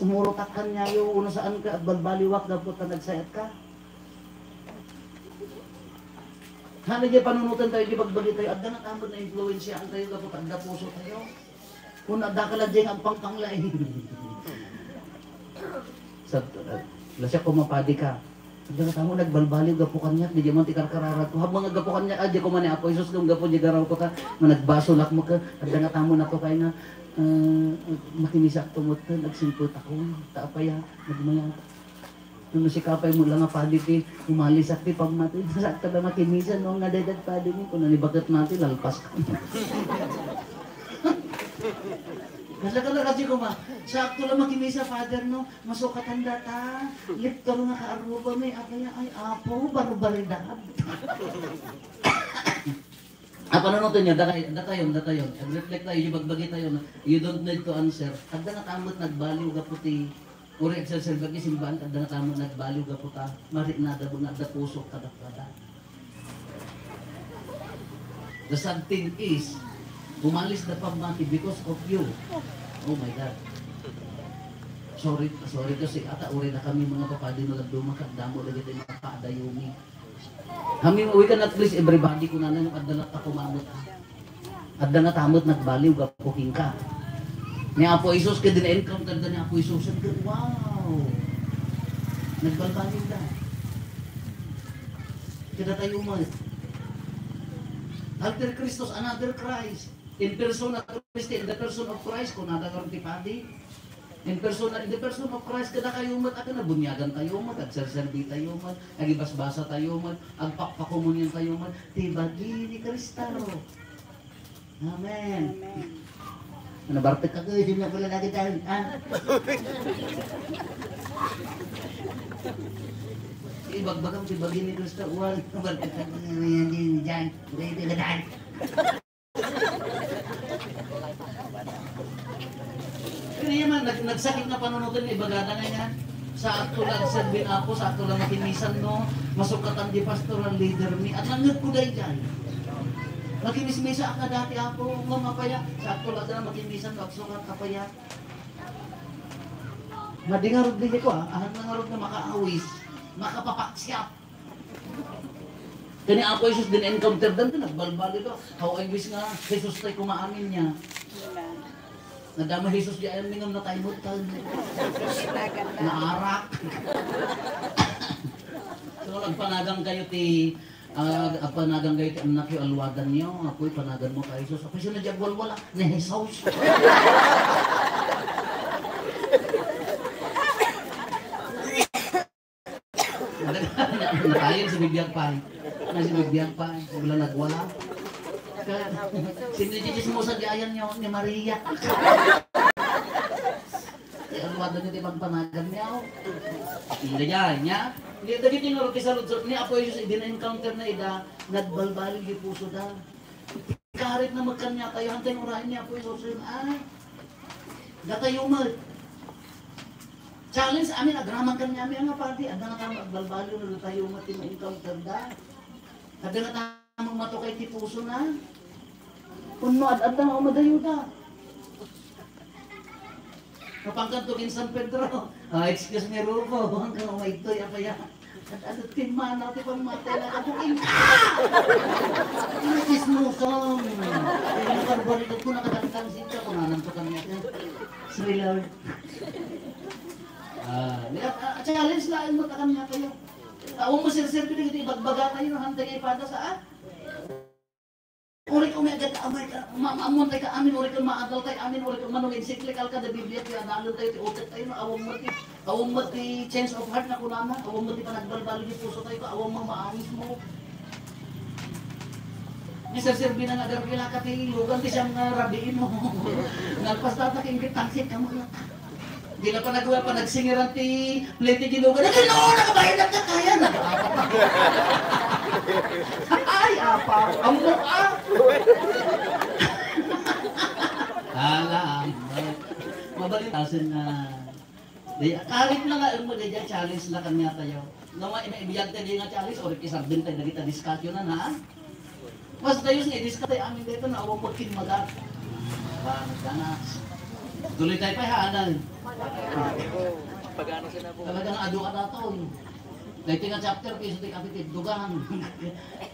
Umurutak kaniayo, no saan ka, agbalbaliwak gapu ta nagsayat ka. Haan, diay panunoten tayo, diay bagbagi tayo, adda nga tamod na impluensiaan tayo gapu ta adda puso tayo. Kun adda ka la diay nga agpangpanglaing. Sa, la siak koma padi ka. Adda nga tamod nagbalbaliw gapu kaniak, diay man ti karkararat ko. Habang gapu kaniak, ah, diay koma ni Apo Jesus, ngem gapu diay garaw ko ta, nga nagbasolak met ka. Adda nga tamod natukay nga, ah, makimisak to met, nagsimpet ako. Ta apay a, nagmaya. No sika pay met la nga padi ti umalisak ti pammatid, sakto la makimisan, no, nga dayta padi mi, kuna ni baket mati, lalpas ka. Nasa ka la kasi kuma, sakto la makimisa, Father, no, masukatan data, liptor nga kaarruba mi, apay a, ay, Apo, barbaridad. Ah, panunoten niyo, dakayon, dakayon, dakayon. Ag-reflect tayo, ibagbagi tayo, no? You don't need to answer. Adda nga tamod nagbaliw gapu ti, uri agserserbi iti simbahan, adda nga tamod nagbaliw gapu ta, mariknada nga adda puso kadakuada. The sad thing is, umalis da pammati because of you. Oh my God. Sorry, sorry kasi ata uri na kami mga papadi nga nagduma, kagdamo dagiti mga paadayumi. Kami, we cannot please everybody, kunana nga adda latta kumamet. Adda nga tamod nagbaliw gapu kenka. Ni Apo Jesus, ket din-encounter da ni Apo Jesus, ket wow! Nagbalbaliw da. Kadatayo met. Alter Christus, another Christ. In persona Christi, in the person of Christ, kunada ngarud ti padi. In persona, in the person of Christ, kadakayo met, a, ket nabuniagan tayo met, agserserbi tayo met, agibasbasa tayo met, agpakpakomunion tayo met, ti bagi ni Cristo. Amen. Amen. Nabartek ka, eh, sino pala lagi tayo, ha? Ibagbagam ti bagi ni Cristo, wal, nabartek ka, eh, yan din, dyan, ready na dyan. Kaya man, nag-, nagsakit nga panunutan nga ibagada nga niya. Sa ato lang serbi ni Apo, sa ato lang makimisan, no? Masukatan di pastoral leader mi. At nangngeg ko daydiay. Makimismisa ka dati, Apo, nga mapaya. Sa ato lang na makimisan, agsukat, apaya. Madingarod din ko, ah. Ahan na ngarod nga makaawis. Makapapaksiat. Kani Apo Jesus din encounter dan, nagbalbaliw da. How I wish nga Jesus tay kumaamin niya. Nadama Jesus di ayan minum na tayo mutan. Naarak. So, agpanagan kayo ti, ah, agpanagan kayo ti anak yo, alwadan niyo. Apoy, panagan mo kay Jesus. Apoy, sino di agwalwala? Ni Jesus. Natayen si Bibiag Pay. Na si Bibiag Pay. Wala nagwala. Ka-, sino di chismosa di ayan niyo ni Maria? Ay, ano ba doon yung ibang panagan niya, oh? Hindi niya, niya. Hindi, dagiti nga, ti saludsod ni Apo Jesus, idi na-encounter na ida, nagbalbaliw di puso da. Karit na magkanya tayo, hantay urayan ni Apo Jesus, ah, datayo met. Challenge amin, agraman kanya amin, nga padi, adda nga tama, agbalbaliw na datayo met, ti ma-encounter da. Adda nga tama, matukay ti puso na. Kunno ad-adda nga umadayo da. Napangkanto kin San Pedro. Ah, excuse me, Rufo. Hanggang umaytoy, apaya. Ad-adda ti manaw ti pammatay na kabuking. Ano, chismosan. Ay, nakarbalikan ko, nakadangkang sita. Kung anam to kanya, eh. Sorry, Lord. Ah, niya, ah, challenge laeng mo ta kanya kayo. Tao mo, sir, sir, pinag-, ibagbaga tayo, no? Hantay kayo pada sa, ah? Uri ko may agad amay ka, ma-, maamuan tayo ka amin, uri ko maadal tayo amin, uri ko mano, encyclical ka, the Biblia, ti adalen tayo, ti utek tayo, no? Awan mo ti, awan mo ti change of heart na kunana, awan mo ti panagbalbaliw ti puso tayo, awan mo maawis mo. Ni Sir Serbi na nga, "Garpila ka ti ilugan, ti siyam nga rabiin mo." Nagpas tatak, ingkit tangsit ka mo. Di na pa nagwa pa, nagsingiran ti plete ginugan. Nagano, nakabayad na ka kaya, nag-apa pa. Ay, apa, ang mukha. Ala, ang mabalitasin na. Di, karit na nga, ang mga dyan, challenge na kanya tayo. Nga ma-, maibiyag tayo nga challenge, or kisardin tayo, nagita discussion na, ha? Mas dayos nga i-discuss tayo amin dito na awang magkinmagat. Ba, nagkana. Tuloy tayo pa, ha, anan? Talaga nga adu a daton. Daytoy nga chapter, kayso ti apititdogan.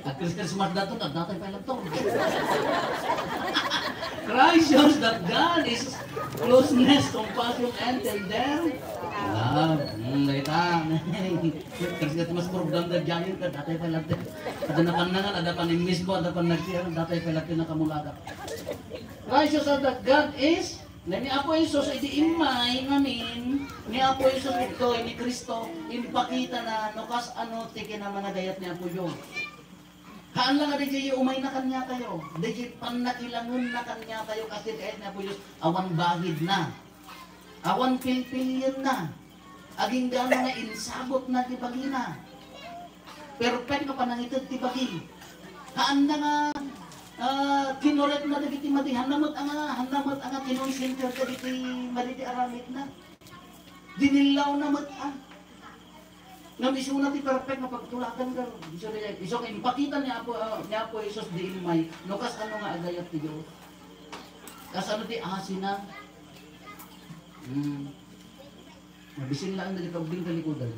Ag-Christmas daton, addatay pay latta. Christ shows that God is closeness, compassion, and tender love. Hmm, dayta. Christmas program da giant, addatay pay latta. Adda napannangan, adda panimmisbo, adda pannagsiar, addatay pay latta nakamulaga. Christ shows us that God is Ni Apo Jesus, idi immay ngamin, ni Apo Jesus ditoy, ni Cristo, impakitana no kas-ano ti kinamanagayat ni Apo Dios. Haan la nga daydiay umayna kaniatayo, daydiay pannakilangenna kaniatayo, kas ti gayat ni Apo Dios, awan bahidna, awan pilpilienna. Agingga nga insagutna ti bagina. Perfect nga panangited ti bagi. Haanna nga, ah, kinuretna dagiti madi. Haanna met a nga, haanna met a nga kinonsentir dagiti madi ti aramidna. Dinillawna met a. Ngem isuna ti perfect nga pagtuladan, ket isu, isu nga impakita ni Apo, ah, ni Apo Jesus idi immay no kasano nga agayat ti Dios. Kasano ti asina. Hmm. Mabisin laeng dagiti ubing kalikudan.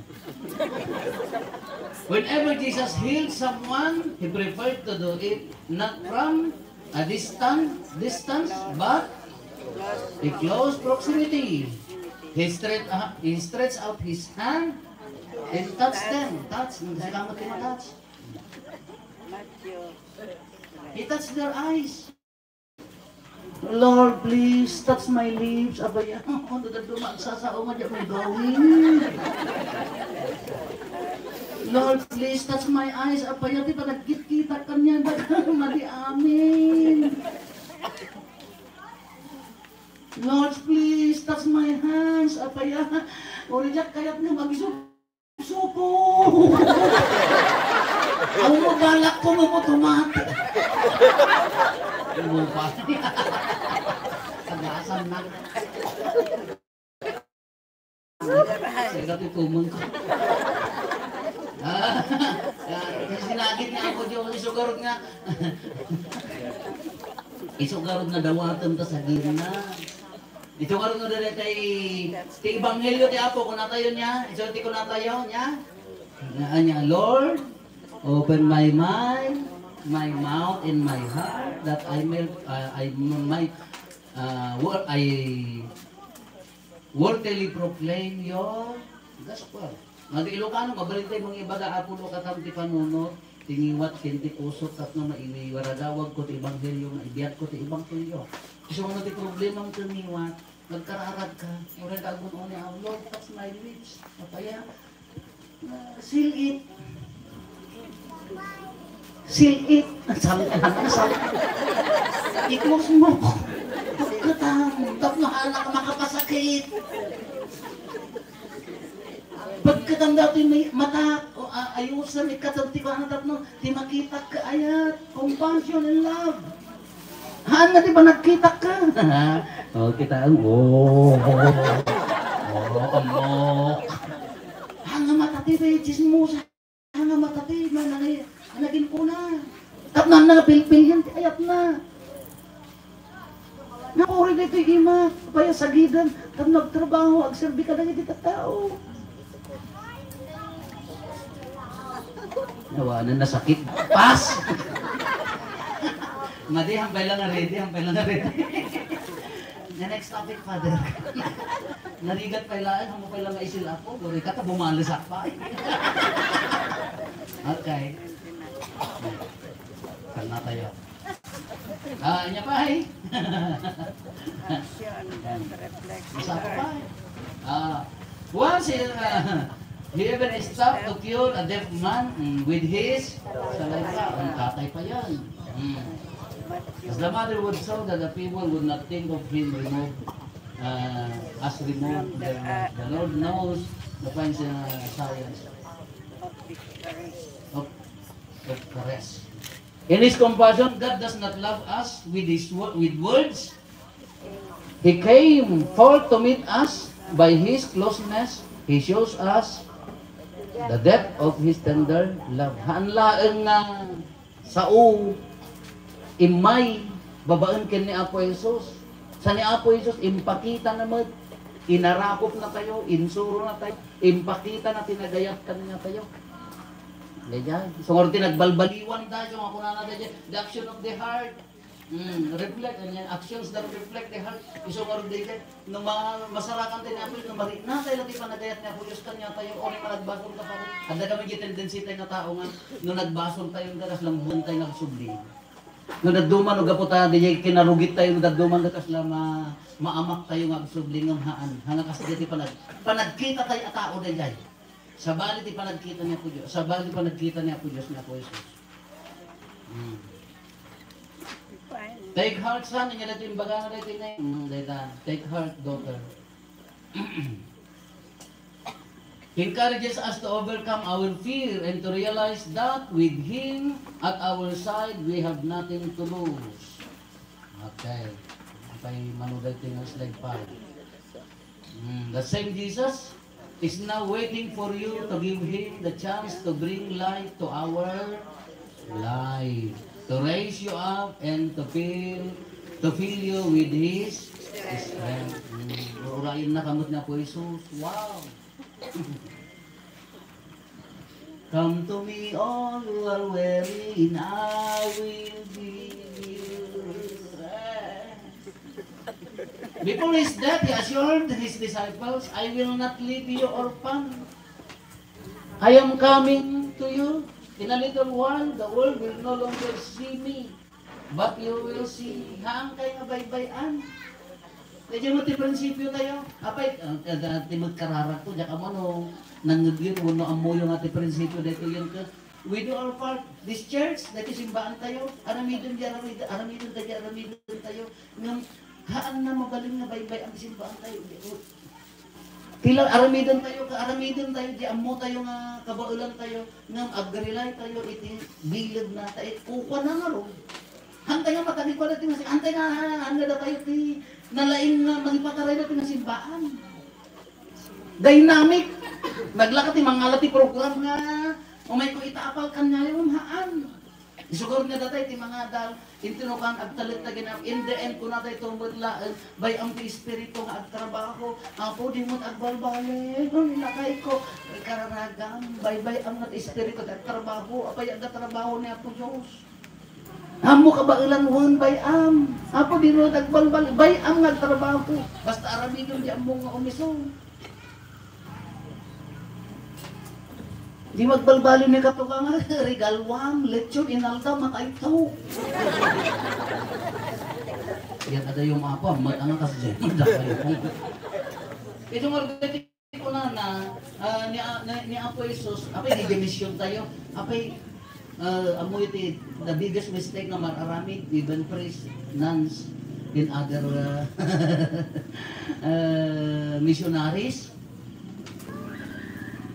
Whenever Jesus healed someone, he preferred to do it not from a distant distance, but a close proximity. He stretched, uh, he stretched out his hand and touched them. Touch, sika mo tinatouch. He touched their eyes. Lord, please touch my lips. Apay, ano, daduma, agsasao nga di may gawin. Lord, please touch my eyes. Apay, ti panagkitkitak kanian, madi amin. Lord, please touch my hands. Apay, uri diak kayat nga magsuko. Suko! Awan mo balak ko mo tumat. Ano pa? Tagasan na. Sige, tutumang ko. Ah, ah, sinagit nga ako, di ako isugarod nga. Isugarod nga dawaten ta sa gina. Ito nga rin nga dali tay, ti ebanghelio ti Apo, kunatayo niya, ito ti kunatayo niya. Nga anya, Lord, open my mind, my mouth, and my heart, that I may, uh, I might, uh, wor-, I worthily proclaim your gospel. Nga di Ilocano, mabalin tayo mga ibaga, Apo, no, katam ti panunot, ti ngiwat, ken ti pusok, tapno maiwaradawag ko ti ebanghelio, maibiag ko ti ebanghelio. Isu nga ti problema ti ngiwat, nagkararag ka, uray ka agun-o ni Apo, Lord, touch my lips. Apaya, ah, seal it. Seal it. Sal-, sal-, i-close mo. Pagkatan, tapno hala ka makapasakit. Pagkatanda ti may mata, o, a-, ayusan, ikatag ti kuana tapno, ti makitak ka ayat, compassion and love. Haan nga ti panagkitak ka. O, kita ang, o. O, amok. Haan nga mata ti may chismosa. Nga matati, manangay, naging kuna. Tapno haan nga pilpilian ti ayatna. Napuri ditoy ima, apaya sagidan, tapno agtrabaho, agserbi kadagiti tattao. Nawanan, nasakit. Pas! Madi, hampay lang nga ready, hampay lang nga ready. The next topic, Father. Narigat pay laeng, amo pay la maisil, Apo. Buri ka, ta bumalesak pay. Okay. Kanna tayo. Ah, anya pay? Action and reflection. Isa pa pay. Ah, once he, ah, he even stopped to cure a deaf man, mm, with his saliva. Ang tatay pa yan. Mm. As the mother would saw that the people would not think of him removed, uh, as removed, the, the Lord knows the fine, uh, science of, of the rest. In His compassion, God does not love us with His wo-, with words. He came forth to meet us by His closeness. He shows us the depth of His tender love. Haan laeng nga sao, immay, babaen ken ni Apo Jesus. Sa ni Apo Jesus, impakita na met. Inarakop na tayo, insuro na tayo, impakita na ti nagayat kaniya tayo. Daydiay. So, ngarud ti nagbalbaliwan tayo, so, nga kunana daydiay, the action of the heart. Mm, reflect, and then actions that reflect the heart. Isu ngarud daydiay, no ma-, masarakan tayo ni Apo Dios, no marikna tayo ti panagayat ni Apo Dios kaniya tayo, o ni panagbasol ka pa, adda kami di tendency tayo nga tao nga, no nagbasol tayo, nga kasla buwan tayo nga subli. No dadduma, no gapu ta, di kinarugit tayo, no dadduma, nga kasla ma-, maamak tayo nga agsubli, ngem haan. Haan nga kasla ti panag-, panagkita tayo a tao, daydiay. Sabali ti panagkita ni Apo Dios, sabali ti panagkita ni Apo Dios, ni Apo Jesus. Hmm. Take heart, son, inya daytoy imbagana daytoy nga, mm, dayta, take heart, daughter. He encourages us to overcome our fear and to realize that with Him at our side, we have nothing to lose. Okay. Apay mano daytoy nga slide five. Mm, the same Jesus is now waiting for you to give Him the chance to bring light to our life, to raise you up and to fill, to fill you with His strength. Mm, urayen na kamot ni Apo Jesus. Wow! Come to me, all who are weary, and I will give you rest. Before his death, he assured his disciples, "I will not leave you orphan. I am coming to you. In a little while, the world will no longer see me, but you will see me." Haan kay nga baybay-an. Daydiay met ti prinsipio tayo. Apay, ah, ah, ti magkararagto, diak ammo no nangngegyo wenno ammoyo nga ti prinsipio daytoy ket we do our part. This church, daytoy simbaan tayo, aramiden di aramid-, aramiden tayo, aramiden tayo. Ngem, haan na mabalin nga baybay-an ti simbaan tayo. Ti la-, aramiden tayo, ka-, aramiden tayo, di ammo tayo nga kabaelan tayo, ngem ag-rely tayo iti bileg na, ta it-, kukuana ngarud. Hantay nga matagikuada ti nasi-, hantay nga, haan nga datayo ti nalaing nga mangipataray dati nga simbaan. Dynamic. Naglaka ti mangala ti program nga umayko ita apal kaniayo, haan. Isugar nga datay ti mangadal, intino kan agtalek ta ginaw. In the end, kuna daytoy met laeng, bay-am ti Espiritu nga agtrabaho. Apo, di met agbalbali. Hmm, lakayko. Kararagam, baybay-am nga ti Espiritu ti agtrabaho. Apay agtrabaho ni Apo Dios? Ammo kabaelan wen bay-am. Apo, di met agbalbali. Bay-am nga agtrabaho. Basta aramidem di ammo nga umiso. Di magbalbaliw ni katuka nga, regaluam, lechon, inalda, matayto. Yan, adayo, Apo, mat-, ano kasi dyan? Ito nga, kunana, ah, ni, ni, ni Apo Jesus, apay, di demisyon tayo. Apay, ah, ammo iti, the biggest mistake nga mararamid, even priests, nuns, and other, ah, ah, missionaries.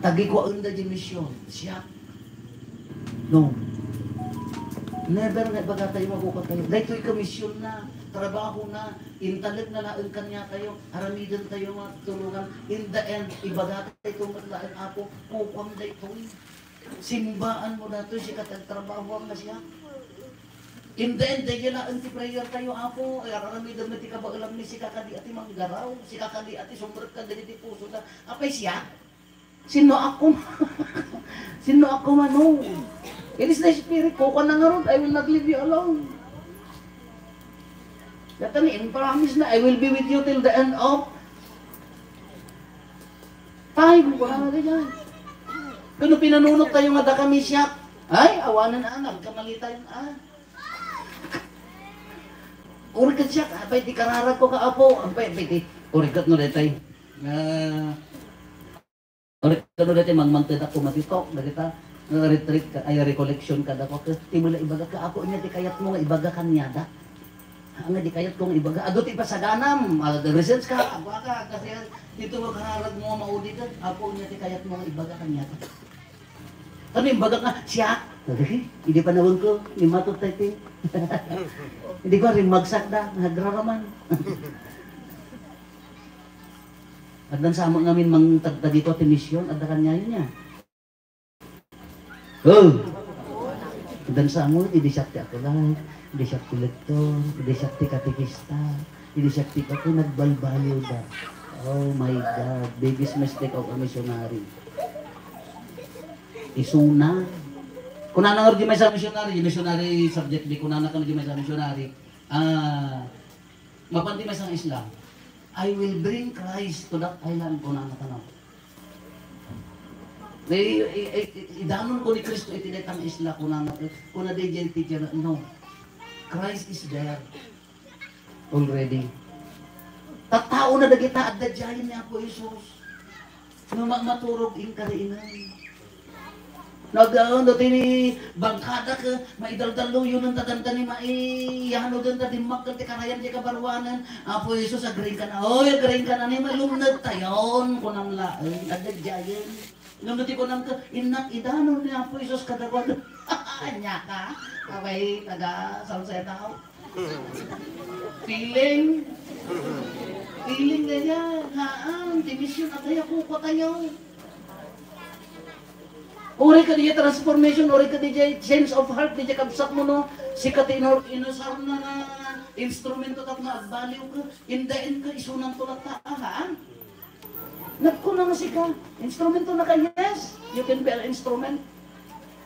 Tagikuaenda di mission. Siak. No. Never nga ibaga tayo, mabuka tayo. Daytoy ka mission na, trabaho na, intalek na laeng kaniya tayo, aramiden tayo nga tulungan. In the end, ibaga tayo met laeng, Apo, kukuam daytoy. Simbaan mo daytoy, sika ti agtrabaho nga siak. In the end, daydiay laeng ti prayer tayo, Apo, ay aramiden met ti kabaelanmi, sika kadi a ti manggaraw, sika kadi a ti sumrek kadagiti puso da. Apay siak? Sinno ako? Sinno ako mano? It is the Spirit. Kukuana ngarud, "I will not leave you alone." Data ni, in promise na, "I will be with you till the end of time." Kuana nga ganyan. Kuno pinanunot tayo nga dakami siak. Ay, awanen a, nagkamali tayo, ah. Uriket siak, apay ti kararag ko ka, Apo. Apay, apay ti, uriket no detay. Ah, Or kano dati mangmangted ako madito, dagita, nga retreat ka, ay, recollection ka, dako, ti mula ibaga ka, Apo, inya ti kayat mo nga ibaga kaniada. Nga di kayat ko nga ibaga, adu ti pasaganam, ah, research ka, Apo, ka, kasi dito nga kararag mo nga maudi ka, Apo, inya ti kayat mo nga ibaga kaniada. Ano yung baga ka? Siya? Hindi pa nawag ko, ni Matot Typing. Hindi ko rin magsak da, nagraraman. Addan sa amo ngamin mangtagtagi ko ti misyon, adda kaniayo niya. Oh! Addan sa amo, idi siak ti akulay, idi siak ti lektor, idi siak ti katekista, idi siak ti kaku, nagbalbaliw da. Oh my God, biggest mistake of a missionary. Isuna. Kunana nga di maysa missionary, missionary subject di kunana kano di maysa missionary. Ah, mapan di maysa nga isla. "I will bring Christ to that island," kunana kano. Ay, ay, ay, idanon ko ni Cristo iti dayta nga isla, kunana, kuna daydiay teacher, "No. Christ is there already." Tattaona dagita, adda diayen ni Apo Jesus. No ma-, maturog inka rin. Nagaon, dati ni bangkadak, eh, maidaldaluyonenta danta ni mai-, yano danta dimmakkel ti karayan ti kabaruanan. Apo Jesus, agriingkan. Oy, agriingkan, ani malumned tayon, kunam laeng, adda diayen. Ngem no ti kunam ka, "Innak, idanon ni Apo Jesus kadakuada." Ania ka? Abay, taga Salcedo. Feeling. Feeling nga yan. Haan, ti mission a tayo, kuko tayo. Uri ka di transformation, uri ka di change of heart, di kabsat mo, no? Sika ti inor-, inusar na nga instrumento tapno agbaliw ka. Indain ka, isunan to latta, haan? Nagkuna nga sika, instrumento na ka, yes, you can be an instrument.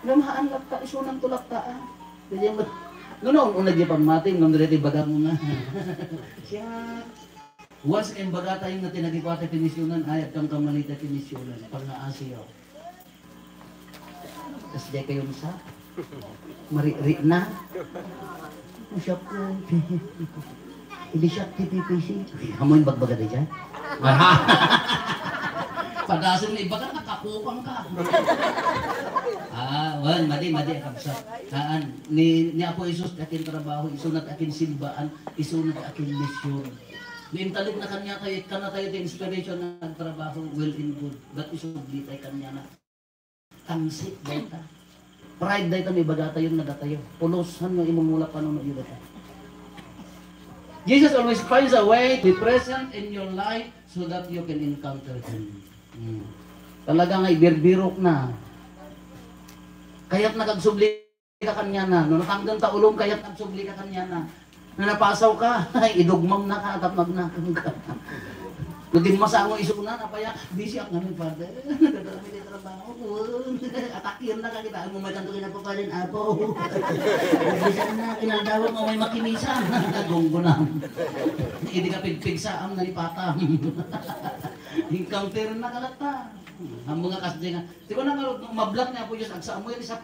Ngem haan latta, isunan to latta, ah. Kaya mo, no, no, unag di pamati, ngem diri ti baga mo nga. Siya, once nga imbaga tayo nga tinagipati ti misionan, ay, agkam kamalita ti misionan, pag nga asiyo. Tas di kayo sa, mariri na. Siya po. Hindi siya T P P C. Amo yung bagbaga na dyan. Padasin na ibaga, nakakupang ka. Ah, wan, madi, madi, akabsat. Haan, ni, ni Apo Jesus, akin trabaho, isunat akin simbaan, isunat akin misyon. Ni intalog na kanya tayo, kana tayo the inspiration na nagtrabaho, well and good. But isubli tayo kanya na. Tangsit dayta. Pride dayta, no ibagatayo nga datayo. Pulos, saan nga imumula panuno yu dayta? Jesus always finds a way to be present in your life so that you can encounter Him. Hmm. Talaga nga ibirbirok na. Kayat nakagsubli ka kaniana. No natanggan ta ulom, kayat nagsubli ka kaniana. No napasaw ka, ay, idugmam na ka, tapno agnakam ka. No dimmasango isuna, napaya, "Busy ak ngamin, Father. Nagdadala mi ti trabaho ko." Atakir na ka, kita, "Ay, mo may kanto kinapapalin, Apo." Busy na, kinaldawa mo may makimisa. Gunggunam. Idi ka pigpigsaam, nalipatam. Encounter na ka latta. Ang mga kasdi nga. Di ba na, mablock niya po yung agsa mo, yung isa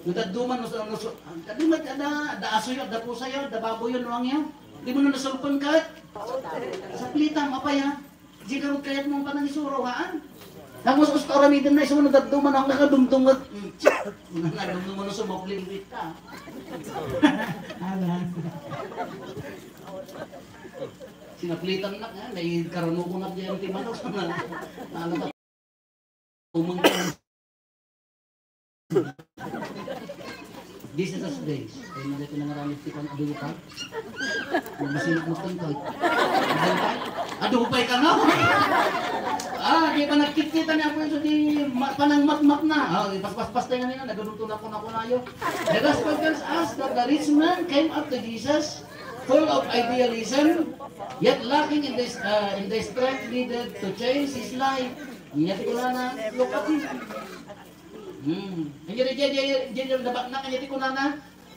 No daduma, no, no, no, kadi met, ada, da asoyo, da pusayo, da baboyo, no angyo. Di mo na nasulpen ket? Saplita, mapaya. Di ka kayat mong panangisuro, haan? Tapos, usto aramiden na, isu no daduma, no angka kadumdunget. Hmm, tsak. Nadumdum mo, no sumapling ka. Ala. Sinaplitan na, eh, may karano ko na diyan, ti manok. Ano ba? Umang-, this is us days. Ay, mga pinangaramit ti kan-, adu pa. Masinak mo tungkol. Adu pa'y ka nga. Ah, di pa nagkikita ni Apo Yesu, di ma-, panangmatmat na. Ah, ipaspas-pas tayo nga nila, nagadulto na ko na ko na yun. The gospel tells us that the rich man came up to Jesus, full of idealism, yet lacking in this, uh, in the strength needed to change his life. Nya ti kunana, "Look at him." Hmm. Anya ti, anya ti, anya ti nabaknang, anya ti kunana,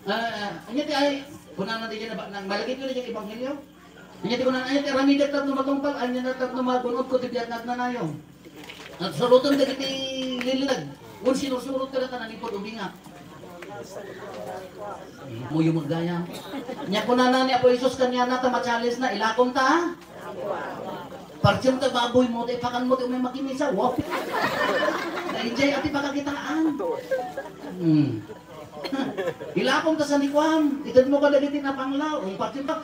ah, anya ti ay, kunana ti nabaknang, malagip yun yung ebanghelyo. Anya ti kunana, anya ti aramidek tapno matungpal, anya na tapno magunod ko ti biag nga agnanayon. At suruton dagiti lililag, kun sinusurot ka na ka nanipod ubingak. Mo yung magdaya. Nya kunana ni Apo Jesus kanya na ta ma-challenge na, "Ilakom ta, ha? Partsem ta baboy mo, ta ipakan mo, ta umay makimisa, wow." Na-enjoy ati pakakitaan. Hmm. "Ilakom ta sa ni Kuan, ited mo ka dagiti napanglaw, um, partsem ta."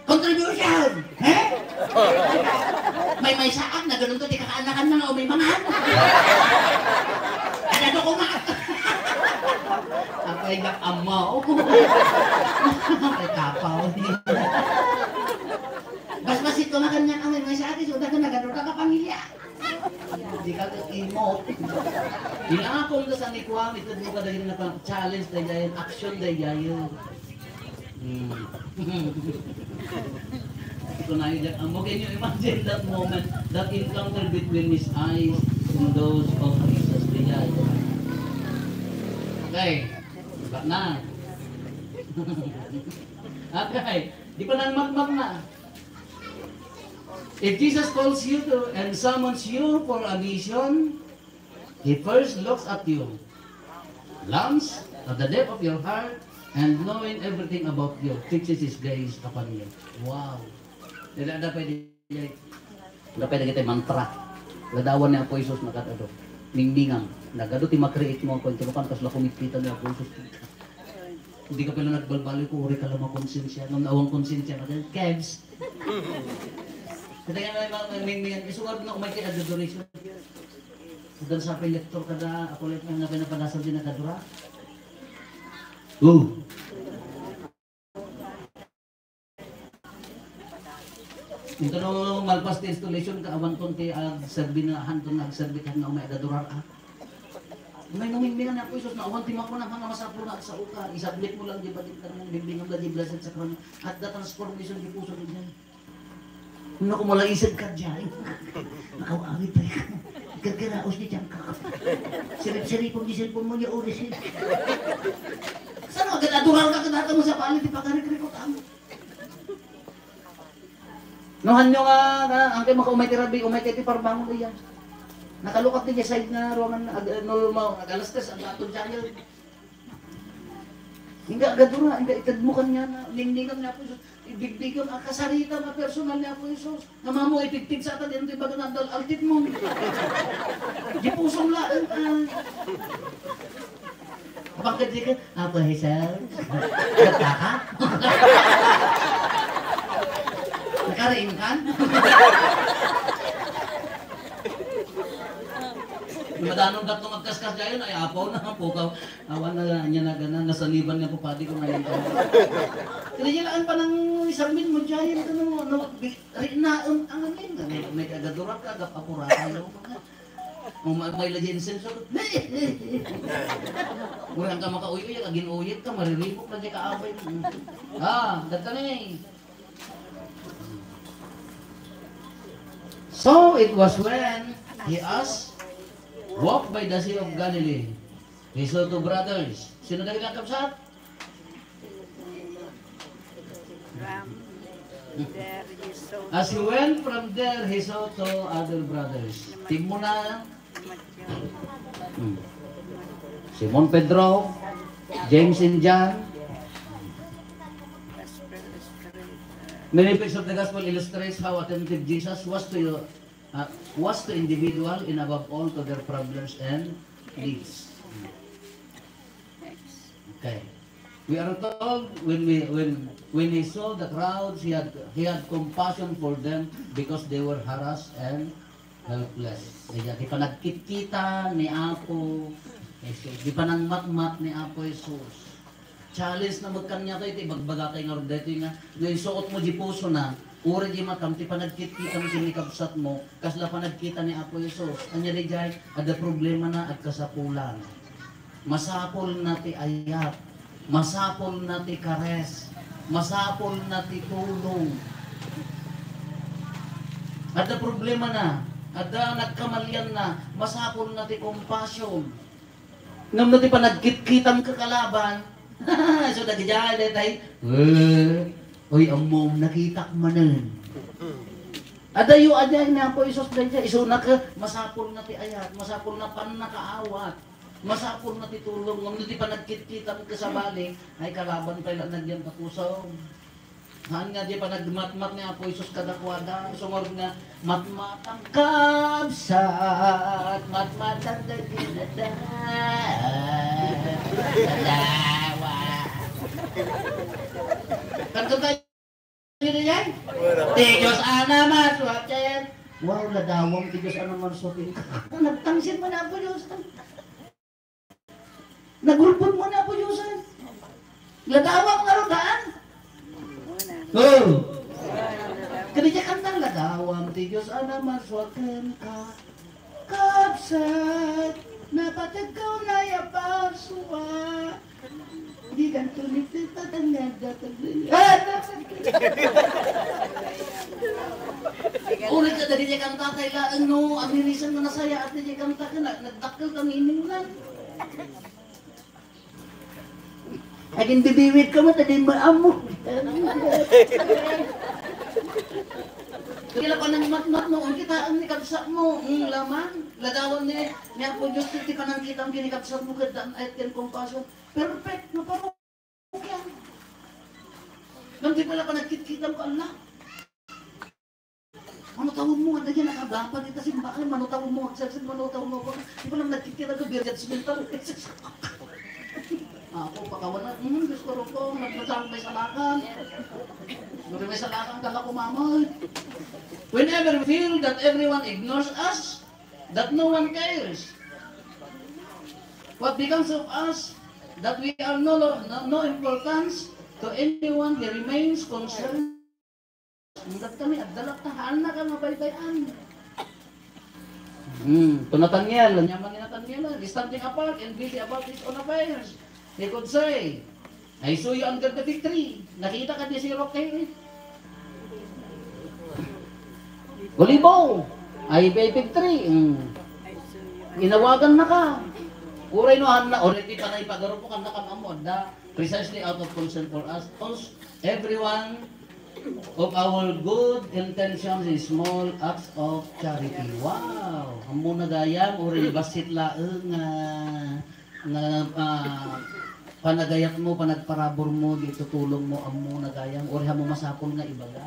Contribution! Eh? May may saak na ganun to, di kakaanakan na nga, o may mangan. Ano ko nga? Apay, nakamaw. Ay, kapaw. Basbasit ko nga kanya kami, may saak, isuda ka na ganun ka kapamilya. Di ka imo. Inakom ka sa ni Kuan, ited mo ka dahil na pang challenge, dahil action, dahil Hmm. Kunayo diak ammo. Can you imagine that moment, that encounter between his eyes and those of Jesus? Diay. Okay. Back na. Okay. Di pa nang makmak na. If Jesus calls you to and summons you for a mission, He first looks at you, looks at the depth of your heart, and knowing everything about you, fixes His gaze upon you. Wow! Dili, ada pwede, ada pwede kita mantra. Ladawan ni Apo Jesus, nagad-ado. Mingmingang, nagad-ado ti ma-create mo, kung tunukan, kasla kumikita ni Apo Jesus. Hindi ka pala nagbalbaliw ko, uri ka lang makonsensya. Nung nawang konsensya ka, then, Kevs. Kaya nga, mga mingmingang, isuwag na umay kay adoration. Hanggang sa lecture kada, ako lang nga pinapadasal din nagkadura. Oh. Ito no malpas ti installation, kaawan kon ti agserbi na, han ton agserbi kan nga umay agadurar, ah. May namingmingan ni Apo Jesus, naawan ti makuna nga masapul nga agsao ka, isubmit mo lang di badik kan bimbingan da di blessed sacrament, at the transformation di puso mo dyan. No, kung wala isip ka dyan, makaw-awit tayo. Gagaraos di dyan ka. Sirip-siripon di cellphone mo niya, oras yun. Saan agad adurar ka, kadata mo sa palit, ipakarikrikot ang. No, hanyo nga, nga, ang kay makaumay ti rabi, umay kay ti parbangon iya. Nakalukat di side nga ruangan, ag-, no, ma-, ag-alas tres, ag-ato dyan yun. Inga agadura, inga itedmo kaniana, ningningan ni Apo Jesus. Ibigbigam a kasarita nga personal ni Apo Jesus. Nga mamo, ipigpigsa ta diyan ti baga nga dal-, altit mo. Di pusom laeng, ah. Abang ka di ka, Apo Jesus. Nagtaka? Nakariingkan? Madanon gatong agkaskas dayon, ay, apaw na, apaw ka. Awan na, anya na gana, nasaniban nga papadi ko ngayon. Kaya yan, ang panang isarmin mo, Jay, ano, ano, bi-, rinaem, ang amin, may, may kagadurak ka, agap-apura kayo. Kung may, may lagi insenso, murang ka makauyuy, agin uyit ka, mariribok na di kaabay. Ah, dagka na eh. So it was when he asked, walk by the Sea of Galilee. He saw two brothers. Sino dagiti kakabsat? From there he saw As he went from there, he saw two other brothers. Timmuna, hmm, Simon Pedro, James and John. Many books of the gospel illustrates how attentive Jesus was to, uh, was to individual and above all to their problems and needs. Okay. We are told when we, when, when he saw the crowds, he had, he had compassion for them because they were harassed and helpless. Kaya di panagkitkita ni Apo Jesus. Di panangmatmat ni Apo Jesus. Challenge na magkanya tayo, iti ibagbaga tayo nga ron daytoy nga, no insuot mo di puso na, uri di matam, ti panagkitkita mo, ti mikabsat mo, kasla panagkita ni Apo Jesus. Anya di jay, ada problema na, agkasapulan. Masapul na ti ayat, masapul na ti kares, masapul na ti tulong. Adda problema na, adda nagkamalian na, masapul na ti compassion. Ngem no ti panagkitkitam ka kalaban, so, dagiti ay, eh, oy, ammom, nakitak manen. Adayo, adayo ni Apo Jesus daydiay, isuna ka, masapul na ti ayat, masapul na pannakaawat. Masapul nga ti tulong, ngem no ti panagkitkitam ka sabali, ay kalaban pay la nagyan ta puso. Haan nga di panagmatmat ni Apo Jesus kadakuada, sumurot nga, "Matmatang kabsat, matmatang dagiti nadawat." Kanto tayo. Sino yan? Ti Diyos a namarsuaten. Wow, ladawam ti Diyos a namarsuaten. Nagtangsit man Apo Diyos. Nagulbod man Apo Diyos. Ladawam nga rudan. Oh. Kadi siya kantang ladawam ti Diyos a namarsuaten ka. Kabsat, napateg ka unay a parsua. Di kanto ni Tita Tangada, Tangada. Ah! Kanta tay laeng no, amirisan nga nasayaat ti kanta ka, na-, nagdakkel ka nginingnan. Agin bibiwit ka mo, ta di mo ammo. Kila pa nang matmat mo, ang kita ang ni kabsat mo, ang laman, ladawan ni, ni Apo Diyos, ti panangkitam, kini kabsat mo, kadaan ayat ken compassion. Perfect, no, parang okay. Nang di pala pa nagkitkitam ka, Allah. Manutawon mo, adda diay nakagapa dita simbahan, manutawon mo, agserser, manutawon mo, di pa lang nagkikita ka, birjad simental. Ako, pakawan na, hmm, Diyos ko, Roko, nagmasang may salakan. Duri may salakan, kala ko, mama. Whenever we feel that everyone ignores us, that no one cares, what becomes of us, that we are no, no, no importance to anyone, he remains concerned. Unggat kami, agdalak ta, haan na ka nga baybay-an. Hmm, to Nathaniel, ania man ni Nathaniel, ah, standing apart and busy about his own affairs. He could say, "I saw you under the fig tree." Nakita ka di si Roque, eh. Olibo, ay, ay fig tree. Hmm. Inawagan na ka. Uray no, haan na, already pa na ipagarupo, kan na ka, ma'am, da, precisely out of concern for us. Everyone of our good intentions is small acts of charity. Wow! Ammona gayam, uray bassit laeng nga, nga, ah, panagayat mo, panagparabur mo, di tutulong mo, ammona gayam, uray mo masapul nga ibaga.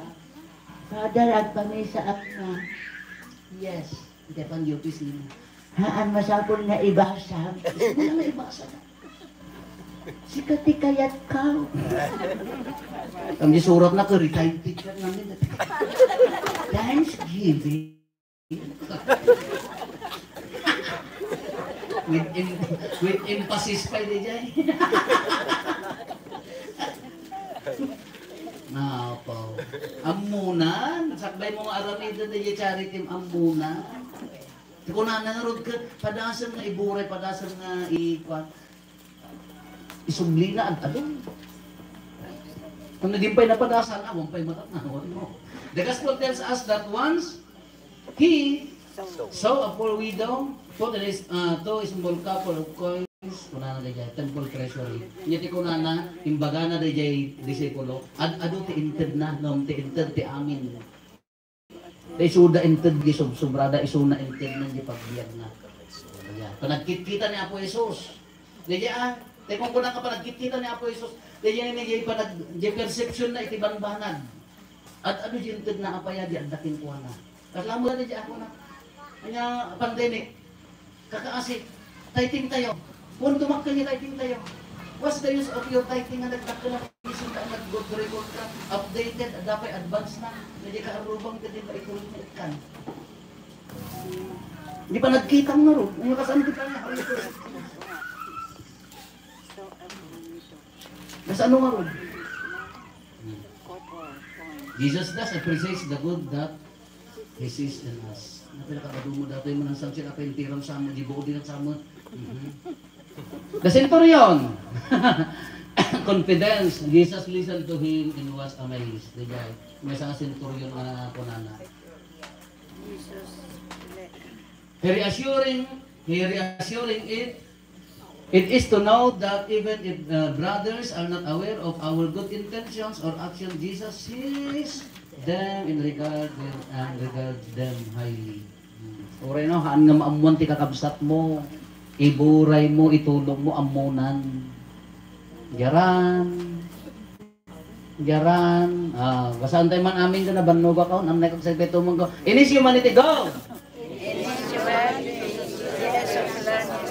Father, agpamisa ak na. Yes, iti pan-U P C mo. Haan, masapul nga ibasa. Masapul nga ibasa. Sika ti kayat ka. Kami surat na ka, retired teacher namin. Thanksgiving. With em-, with emphasis pa, di jay. Apo. Ammunan, sakbay mo nga aramiden, di jay charity, ammunan. Kunana nga rod ket, padasem nga iburay, padasem nga ikuan. Isublina, ad-adu. Kung naging pa'y napadasan, awan pa'y matatnawan mo. The gospel tells us that once he saw a poor widow put in his, uh, two small copper coins, kunana dayjay, temple treasury. Nya ti kunana, imbagana dayjay disipulo, ad-adu ti intedna, ngem ti inted ti amin. Ta isuda inted di subsubrada, isuna inted na di pagbiagna. Ayan. Panagkitkita ni Apo Jesus. Dayjay, ah, tay kung kunana ka panagkitkita ni Apo Jesus, dayjay, dayjay panag-, dayjay perception na iti banbanag. Ad-adu di inted na apaya di adda kenkuana. Kasla mo na dayjay ako na. Anya, pandemic. Kakaasi, tithing tayo. Kung dumakkel nga tithing tayo, what's the use of your tithing nga nagdakkel a bisin ta nag-good record ka, updated, adda pay advance na, nga di ka arubang, nga di ba ikulit na ikkan? Di ba nagkita mo nga ro? Ano ka saan di ka nga? Nasa ano nga ro? Jesus does appreciate the good that He sees in us. Napila ka ba dumo datoy mo nang samsin apa yung tiram sa mo, di buo din sa mo. Mhm. The centurion. Confidence. Jesus listened to him and was amazed. Di ba? May isang centurion na kunana. Jesus. He reassuring, he reassuring it It is to know that even if, uh, brothers are not aware of our good intentions or action, Jesus sees them in regard and regards them highly. Uray no, haan nga maammuan ti kakabsat mo, iburay mo, itulong mo, ammunan. Yaran. Jaran, ah, basaan tayo man amin ko, nabannog ako, namnay ko sa ito mong ko. In His humanity, go! In His humanity, Jesus learned from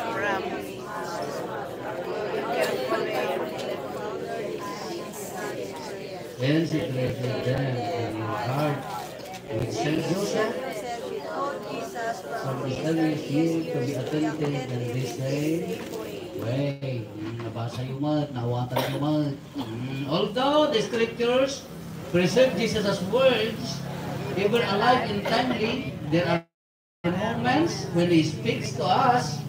And she treasured them in her heart. With Saint Joseph, some Stanley here to be attentive in this same way. Hmm, nabasa yung mat, naawatan yung mat. Hmm, although the scriptures preserve Jesus' words ever alive and timely, there are moments when he speaks to us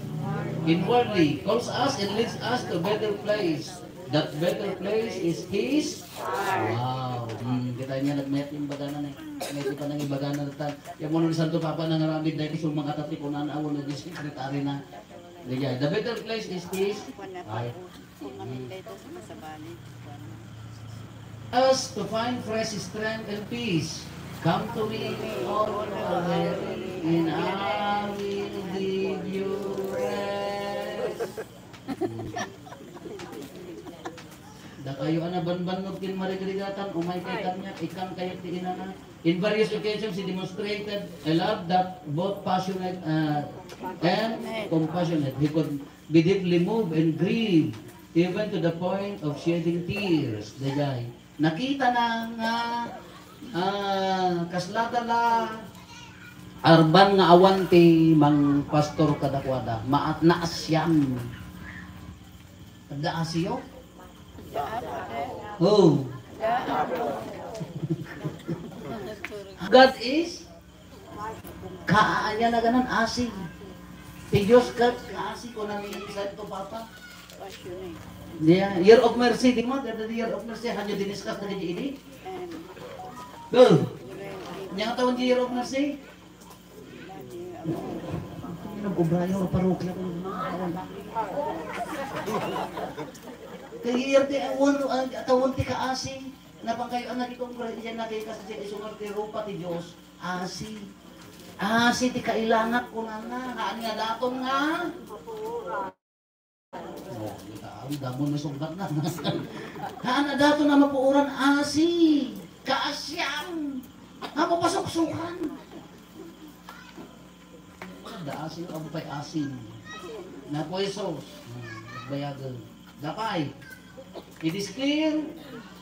inwardly, calls us and leads us to a better place. That better place is his. Wow. Hmm, Kanya nagmayat yung bagana na, may di pa nang ibagana na tan. Yung mo ni Santo Papa nang aramid na iti sumangkat at ikunan, awan na di sekretary na. Ligay. The better place is this. Ay. As to find fresh strength and peace. Come to me, all who are weary, and I will give you rest. Dakayo a nabanbannog ken marigrigatan, umay kay kaniak, ikkan kayo ti inana. In various occasions, he demonstrated a love that both passionate, uh, and compassionate. He could be deeply moved and grieved, even to the point of shedding tears. Daydiay. Nakita na nga, ah, kasla dala arban nga awan ti mangpastor kadakuada. Ma-, naasian. Adda asiyo? Oh. God is Kaanya na ganan, asi. Ti Dios ket kaasi, kuna ni Santo Papa. Passionate. Yeah, Year of Mercy, di mo? Kada Year of Mercy, hanyo diniskas na kanya ini? Go. Nya nga taon di Year of Mercy? Nag-obra yung parokya ko. Kay Year di, awan, ang taon ti kaasi. Napangkayo, anak, itong kura, iyan na kay kasi isungar ti rupa ti Dios. Asi. Asi ti kailangan ko nga nga. Haan nga daton nga? Oh, kita, ang damo na sungkat na. Haan nga daton nga mapuoran asi. Kaasian. Nga mapasuksukan. Da asi, ang pay asin. Na po Jesus. Hmm, bayagan. Dapay. It is clear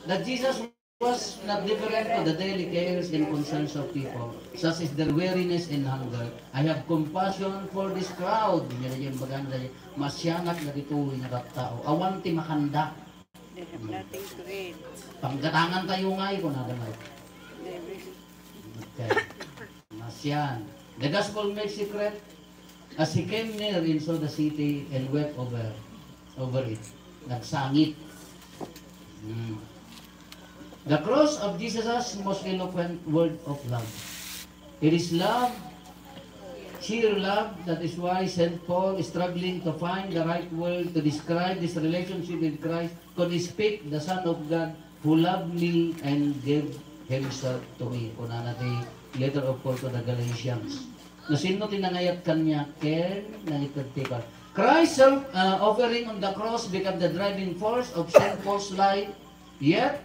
that Jesus was not different to the daily cares and concerns of people, such as their weariness and hunger. "I have compassion for this crowd." Nya daydiay bagana, daydiay, maasianak dagitoy nga tattao. Awan ti makanda. They have nothing to eat. Panggatangan tayo nga, kunada nga. They will Okay. Maasian. The gospel made secret, as he came near and saw the city and wept over, over it. Nagsangit. Hmm. The cross of Jesus' most eloquent word of love. It is love, sheer love. That is why Saint Paul is struggling to find the right word to describe this relationship with Christ, could speak the Son of God who loved me and gave himself to me. Kunana ti letter of Paul to the Galatians. No sinno ti nangayat kaniak ken nangitedti kaniak? Christ's self, uh, offering on the cross became the driving force of Saint Paul's life. Yet,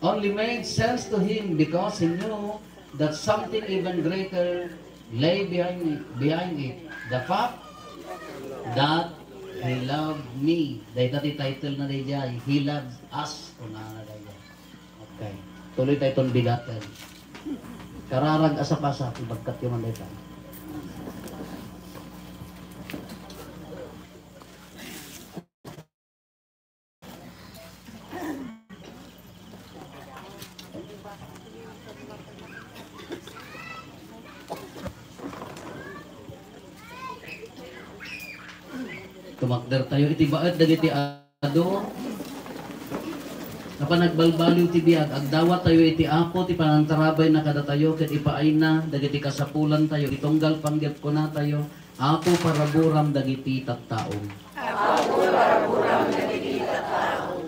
only made sense to him because he knew that something even greater lay behind it, behind it. The fact that he loved me. Dayta ti title na daydiay, He loves us. Kunana daydiay. Okay. Tuloy tayo ton bigaten. Kararag a sapasap, ibagkat yung man dayta. Tumakder tayo iti baet dagiti adu a panagbalbaliw ti biag. Agdawat tayo iti Apo ti panangtarabayna kadatayo ket ipaayna dagiti kasapulan tayo. Itunggal panggep kuna tayo, Apo, paraburam dagiti tattaom. Apo, paraburam dagiti tattaom.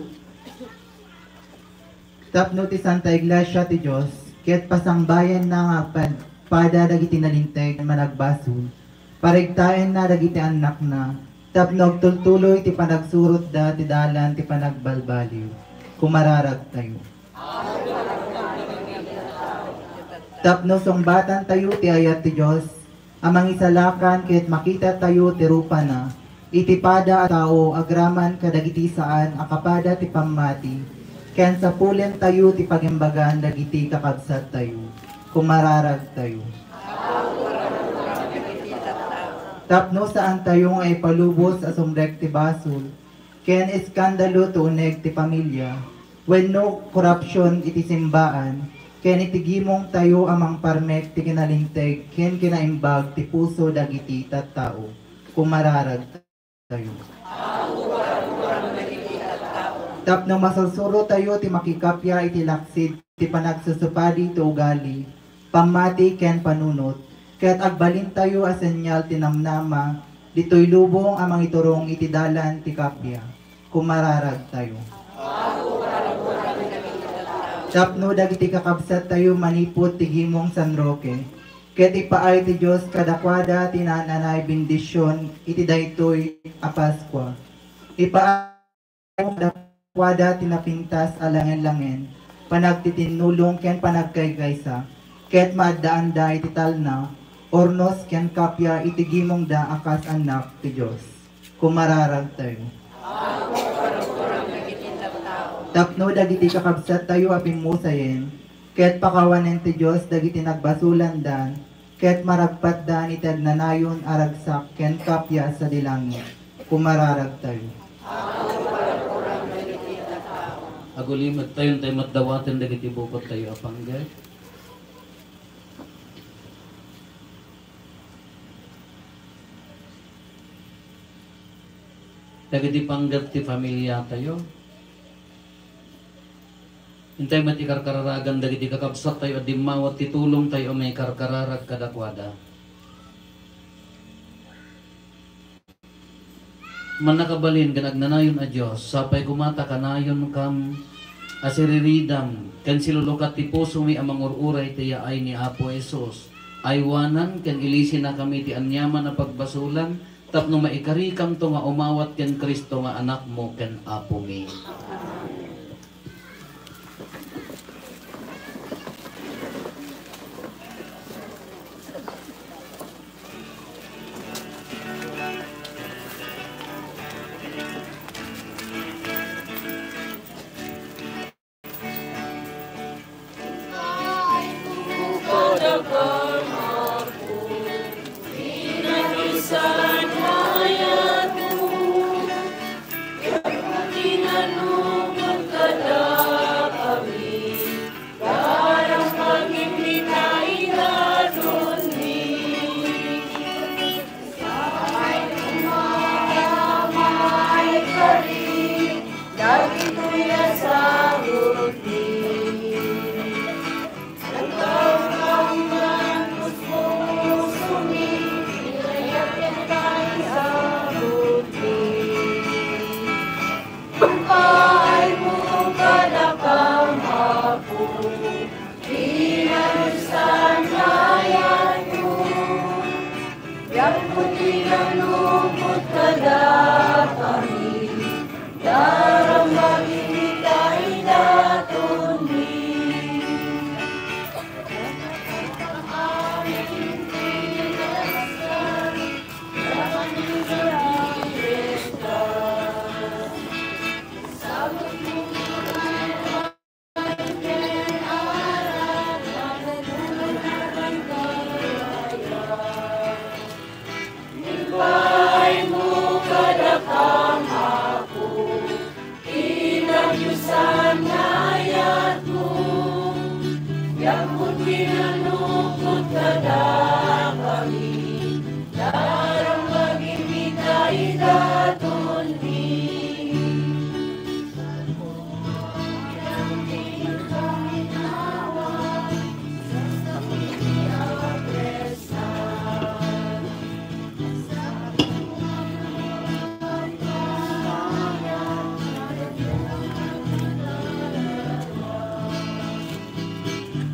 Tapno ti Santa Iglesia ti Dios, ket pasangbayanna nga agpad-, pada dagiti nalinteg managbasol, parigtaenna dagiti annakna, tapno agtultuloy ti panagsurotda ti dalan ti panagbalbaliw. Kumararagtayo. Tapno sungbatantayo ti ayat ti Dios, a mangisalakan ket makitatayo ti rupana iti pada a tao agraman kadagiti saan a kapada ti pammati, ken sapulentayo ti pagimbagan dagiti kakabsattayo. Kumararagtayo. Tapno saantayo nga ipalubos a sumrek ti basol, ken eskandalo ti uneg ti pamilia, wenno korupsion iti simbaan, ken iti gimongtayo a mangparmek ti kinalinteg ken kinaimbag ti puso dagiti tattao. Kumararagtayo. Tapno masursurotayo ti makikappia iti laksid ti panagsusupadi ti ugali, pammati ken panunot, ket agbalintayo a senyal ti namnama ditoy lubong a mangiturong iti dalan ti kappia. Kumararagtayo. Tapno dagiti kakabsattayo manipud ti Gimong San Roque, ket ipaay ti Dios kadakuada ti naan-anay bendision iti daytoy a Paskua. Ipaay kadakuada ti napintas a langen-langen, panagtitinnulong ken panagkaykaysa, ket maaddaanda iti talna, urnos ken kappia iti gimongda a kas annak ti Dios. Kumararagtayo. Tapno dagiti kakabsattayo a pimmusayen, ket pakawanen ti Dios dagiti nagbasolanda, ket maragpatdan iti agnanayon a ragsak ken kappia sadi langit. Kumararagtayo. Agulimedtayo, intay met dawaten dagiti bukodtayo a panggep. Dagiti panggep ti familiatayo. Intay met ikarkararagan dagiti kakabsattayo a dimmawat ti tulongtayo a maikarkararag kadakuada. Mannakabalin ken agnanayon a Dios, sapay koma ta kanayonkam a siriridam ken silulukat ti pusomi a mangur-uray iti yaay ni Apo Jesus. Aywanan ken ilisinakami ti aniaman a pagbasolan, tapno maikarikamto nga umawat ken Cristo nga Anakmo ken Apomi.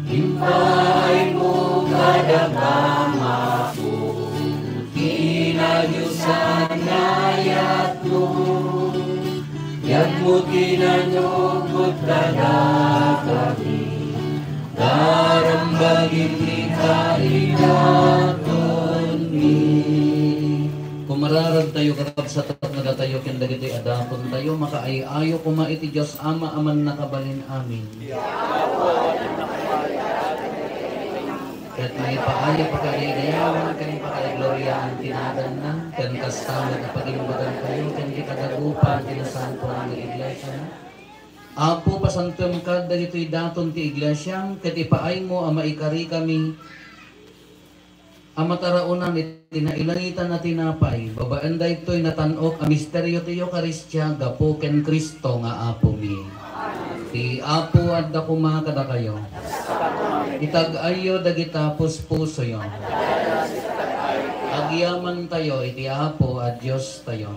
Impaaymo kadakami, Apo, ti nadiosan nga ayatmo. Yatmo ti nanukot kadakami, darambagim ti kaidatonmi. Kumararagtayo, kakabsat, tapno datayo ken dagiti adatontayo makaay-ayo koma iti Dios Ama a mannakabalin amin. Ket maipaay a pakaidayawan ken pakaigloriaan ti naganna, ken kasta met a pagimbagantayo ken ti kadagupan ti nasantoan nga iglesiana. Apo, pasantoem kad dagitoy daton ti iglesiam, ket ipaaymo a maikarikami a mataraonan iti nailaytan a tinapay, babaen daytoy natan-ok a misterio ti Eukaristia gapu ken Cristo nga Apomi. Ti Apo adda koma kadakayo. Itag-ayyo dagita puspusoyo. Agyamantayo iti Apo a Diostayo.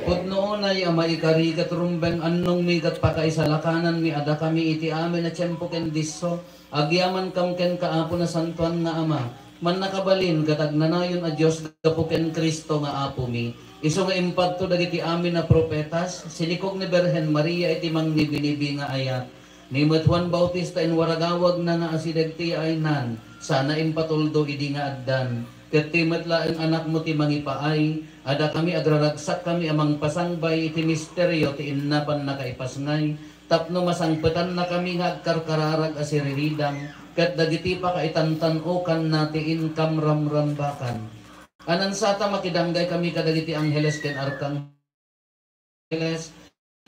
Pudno unay a maikari ket rumbeng annongmi ket pakaisalakananmi a dakami iti amin a tiempo ken disso, agyamankam kenka, Apo Nasantoan nga Ama, mannakabalin ket agnanayon a Dios gapu ken Cristo nga Apomi. Isu nga impatto dagiti amin a profetas, sinikog ni Birhen Maria iti mangnibinibi nga ayat. Ni met Juan Bautista inwaragawagna nga asideg ti yaaynan, sana impatuldo idi nga addan. Ket ti met laeng anakmo ti mangipaay, a dakami agraragsakkami a mangpasangbay iti misterio ti inna pannakaipasngay, tapno masangpetannakami nga agkarkararag a siriridang, ket dagiti pakaitantan-okanna ti inkam ramrambakan. Anansata makidanggaykami kadagiti angheles ken arkangheles,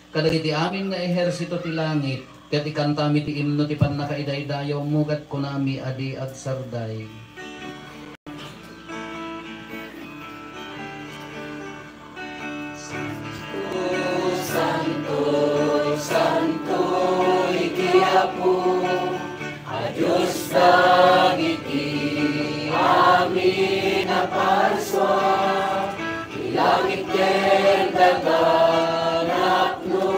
kadagiti amin nga ehersito ti langit, ket ikantami ti imno ti pannakaidaydayawmo, ket kunami a di agsarday. Santo, santo, santo iti Apo a Dios dagiti amin a parsua, ti langit ken daga napnoda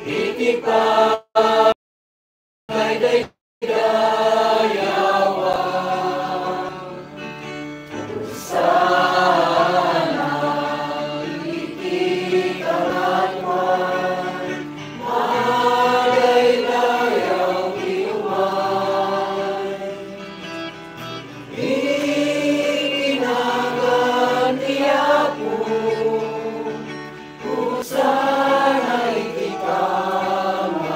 iti pa- Daydayawan. Hosanna iti kangatoan. Madaydayaw ti umay iti nagan ti Apo. Hosanna iti kangatoan.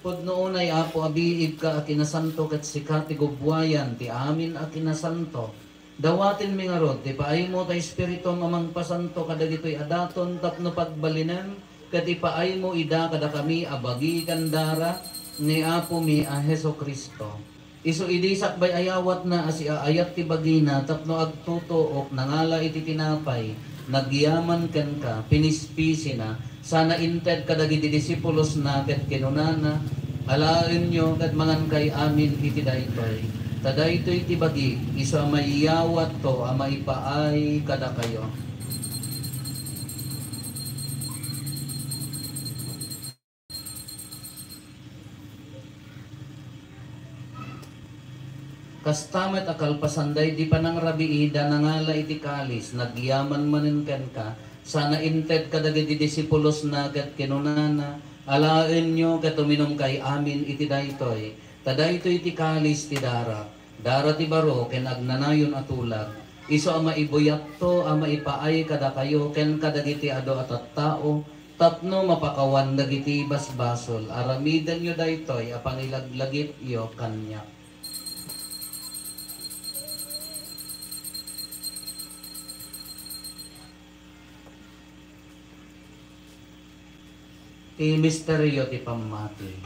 Pudno unay, Apo, a biigka a kinasanto, ket sika ti gubbuayan ti amin a kinasanto. Dawatenmi ngarud ti paaymo ta Espiritum a mangpasanto kadagitoy a daton tapno pagbalinem, ket ipaaymo ida kadakami a bagi ken dara ni Apomi a Jesu-Cristo. Isu idi sakbay ayawatna a siaayat ti bagina tapno agtutuok, nangala iti tinapay, nagyaman kenka, pinispisina, sana inted kadagiti disipulosna ket kinunana, "Alaenyo ket mangankay amin iti daytoy. Ta daytoy ti bagik, isu a maiyawatto a maipaay kadakayo." Kasta met a kalpasan daydi panangrabiida, nangala iti kalis, nagyaman manen kenka, sana inted kadagiti disipulosna ket kinunana, "Alaenyo ket uminumkay amin iti daytoy, ta daytoy ti kalis ti darak, dara ti baro ken agnanayon a tulag. Isu a maibuyatto a maipaay kadakayo ken kadagiti adu a tattao, tapno mapakawan dagiti basbasol. Aramidenyo daytoy a pangilaglagipyo kaniak." Ti misterio ti pammati.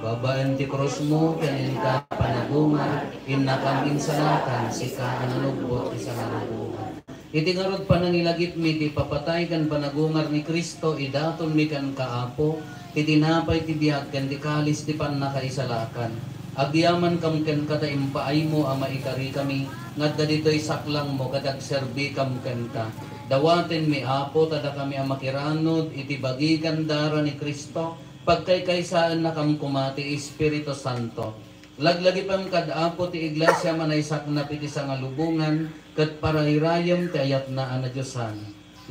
Babaen ti krusmo ken inka panagungar, innakam insalakan, sika a nanugbot ti sangalubongan. Iti ngarud panangilagipmi ti ipapatay ken panagungar ni Cristo, idatonmi kenka, Apo, ti tinapay ti biag ken ti kalis ti pannakaisalakan. Agyamankam kenka ta impaaymo a maikarikami nga adda ditoy saklangmo ket agserbikam kenka. Dawatenmi, Apo, ta dakami a makiranod iti bagi ken dara ni Cristo, pagkaykaysaennakam koma ti Espiritu Santo. Laglagipem kad Apo ti Iglesia a manaysaknap iti sangalubongan ket parairayem ti ayatna a nadiosan.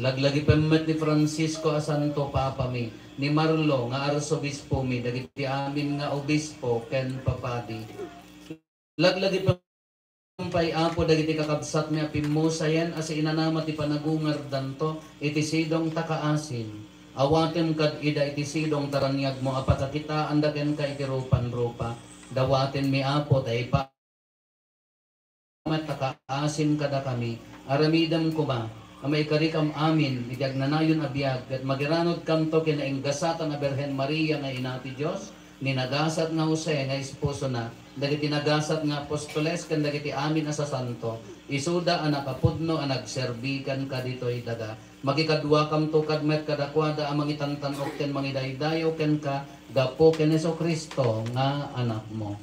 Laglagipem met ni Francisco a Santo Papami, ni Marlo nga Arsobispomi, dagiti amin nga obispo ken papadi. Laglagipem pay, Apo, dagiti kakabsatmi a pimmusayen a siinanama ti panagungardanto iti sidong ta kaasim. Awatem kad ida iti sidong ta raniagmo a pakakitaanda kenka iti rupan-rupa. Dawatenmi, Apo, ta ipa-, met ta kaasim kadakami. Aramidem koma a maikarikam amin iti agnanayon a biag ket magiranodkamto ken nainggasatan a Birhen Maria nga Ina ti Dios, ni nagasat nga Jose nga esposona, dagiti nagasat nga apostoles ken dagiti amin a sasanto, isuda a nakapudno a nagserbi kenka ditoy daga. Makikaduakamto kad met kadakuada a mangitantan-ok ken mangidaydayaw kenka gapu ken Jesu-Cristo nga Anakmo.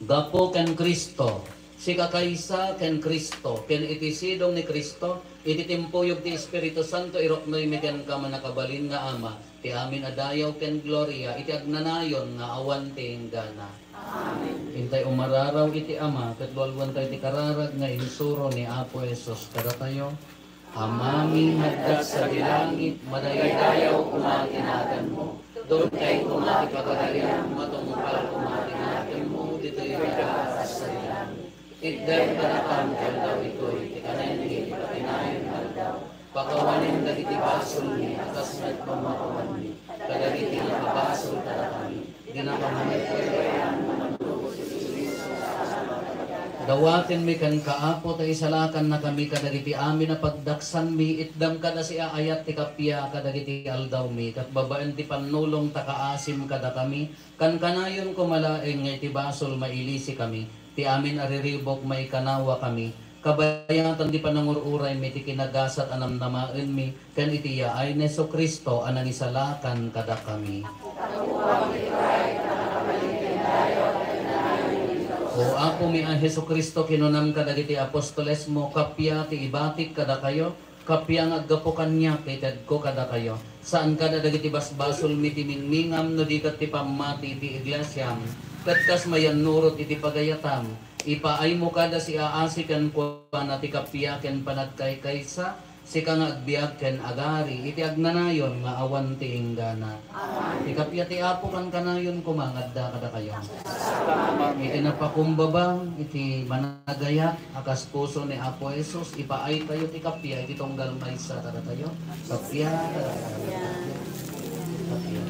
Gapu ken Cristo, sikakaysa ken Cristo, ken iti sidong ni Cristo, iti timpuyog ti Espiritu Santo, iruknoymi kenka, mannakabalin nga Ama, ti amin a dayaw ken gloria iti agnanayon nga awan ti inggana. Amen. Intay umararaw iti Ama, ket lualuantayo ti kararag nga insuro ni Apo Jesus kadatayo. Amami nga adda sadi langit, madaydayaw koma ti naganmo. Dungay koma ti pagariam, matungpal koma ti nakemmo ditoy daga a kas sadi langit. Itdem kadakami ti aldaw itoy ti kanayon iti patinayon nga aldaw. Pakawanem dagiti basolmi a kas met pamakawanmi kadagiti nakabasol kadakami. Dawatenmi kenka, Apo, ta isalakannakami kadagiti amin a pagdaksanmi. Itdem kada siaayat ti kappia kadagiti aldawmi, ket babaen ti pannulong ta kaasim kadakami. Kankanayon koma laeng nga iti basol mailisikami, ti amin a riribuk maikanawakami, kabayatan ti panangur-uraymi ti kinagasat a namnamaenmi, ken iti yaay ni Jesu-Cristo a nangisalakan kadakami. O Apomi a Jesu-Cristo, kinunam kadagiti apostolesmo, kappia ti ibatik kadakayo, kappia nga aggapu kaniak ti itedko kadakayo. Saan kada dagiti basbasolmi ti mingmingam no di ket ti pammati ti iglesiam, ket kas mayannurot iti pagayatam, ipaaymo kada siaasi kenkuana ti kappia ken panagkaykaysa, sika nga agbiag ken agari iti agnanayon nga awan ti inggana. Amen. Ti kappia ti Apo kankanayon koma nga adda kadakayo. Iti napakumbaba, iti managayat a kas puso ni Apo Jesus, ipaaytayo ti kappia iti tunggal maysa kadatayo. Kappia, kappia, kappia.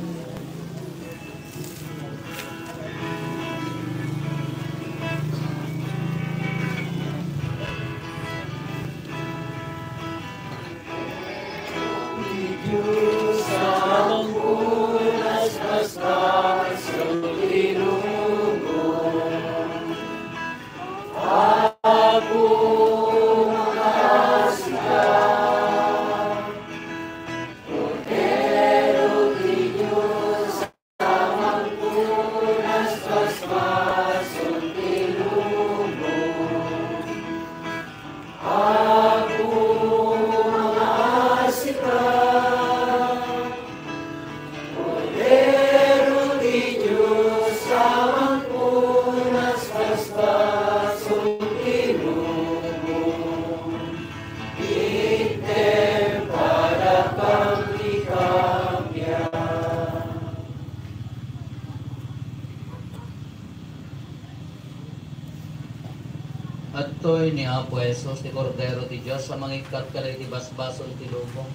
Adtoy ni Apo Jesus, ti Kordero ti Dios a mangikkat kadagiti basbasol ti lubong.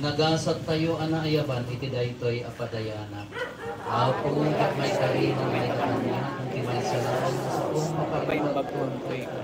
Nagasattayo a naayaban iti daytoy a padayanak. Apo, ket maikari no maikatan niya, iti maysa laeng a saom, mapaimbagko kenka.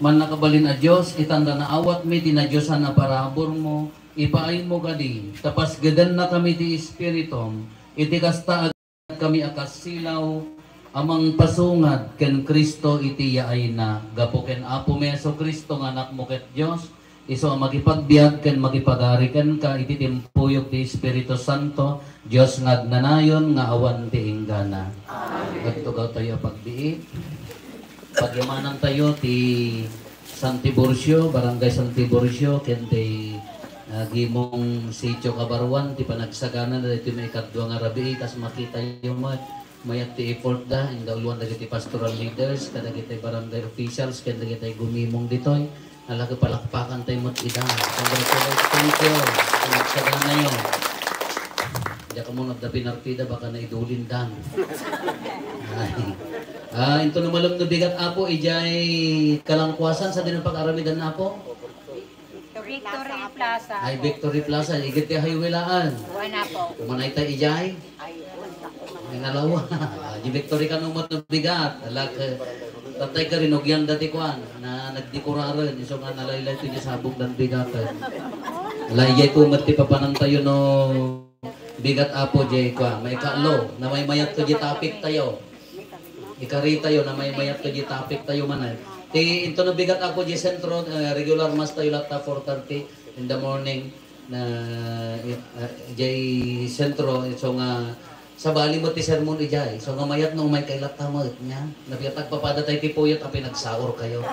Mannakabalin a Dios, itanda naawatmi ti nadiosan a paraburmo, ipaaymo kadi, ta pasgedennakami ti Espiritum, iti kasta, kami a kassilaw a mangpasungad ken Cristo iti yaayna. Gapu ken Apomi Jesu-Cristo nga Anakmo ket Dios, isu a makipagbiag ken makipagari kenka iti timpuyog ti Espiritu Santo, Dios nga agnanayon nga awan ti inggana. Agtugawtayo a pagbiit. Pagyamanantayo ti San Tiburcio, Barangay San Tiburcio, ken ti, ah, Gimong Sitio Kabaruan, ti panagsagana daytoy maikadua nga rabii, kas makitayo met, mayat ti effort da, indauluan dagiti pastoral leaders, kadagiti barangay officials, ken dagiti gumimong ditoy. Ala, palakpakan tayo met ida. Congratulations. Thank you. Panagsaganayo. Diak ammo no adda pinartida, baka naidulindan. Ay. Ah, intono malem no bigat, Apo, idiay kalangkuasan sa dinang pag-aramidan, Apo? Victory Plaza. Ay, Victory Plaza. Idiay ti highway laan. Wen, Apo. Umanay tayo idiay? Ay, nalawa. Ah, di Victory kano met no bigat. Alak, eh, tatay ka rin, ugyan dati kuan, na nagdekoraren. Isu nga nalaylay ti sabong dan bigat, eh. Ala, idiay ko met ti papanantayo no bigat, Apo, di kuan. Maikalo, na maymayat to di topic tayo. Ikaritayo na maymayat to di topic tayo manen. Ti intono bigat, Apo, di sentro, eh, regular mass tayo latta four thirty in the morning na, eh, di sentro, so nga sabali met ti sermon idiay. So nga mayat no umay kay latta met nia. Nabigat agpapada tayo ti puyot a pinagsaor kayo.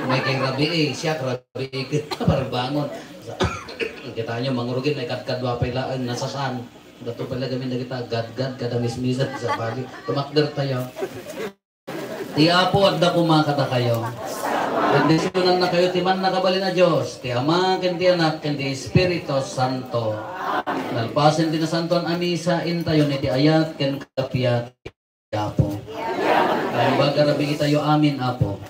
Umay kay rabii, siak rabii, parbangon. Kita nyo, mangurugin, ay kadkadwa pay laeng nasasan. Dato pala gamin dagita, gadgad, kada mismisan, sabali. Tumakder tayo. Ti Apo adda koma kadakayo. Bendisionannakayo ti mannakabalin a Dios, ti Ama, ken ti Anak, ken ti Espiritu Santo. Nalpasen ti nasantoan a misa, intayon iti ayat ken kapiat ti Apo. Naimbag a rabii tayo amin, Apo.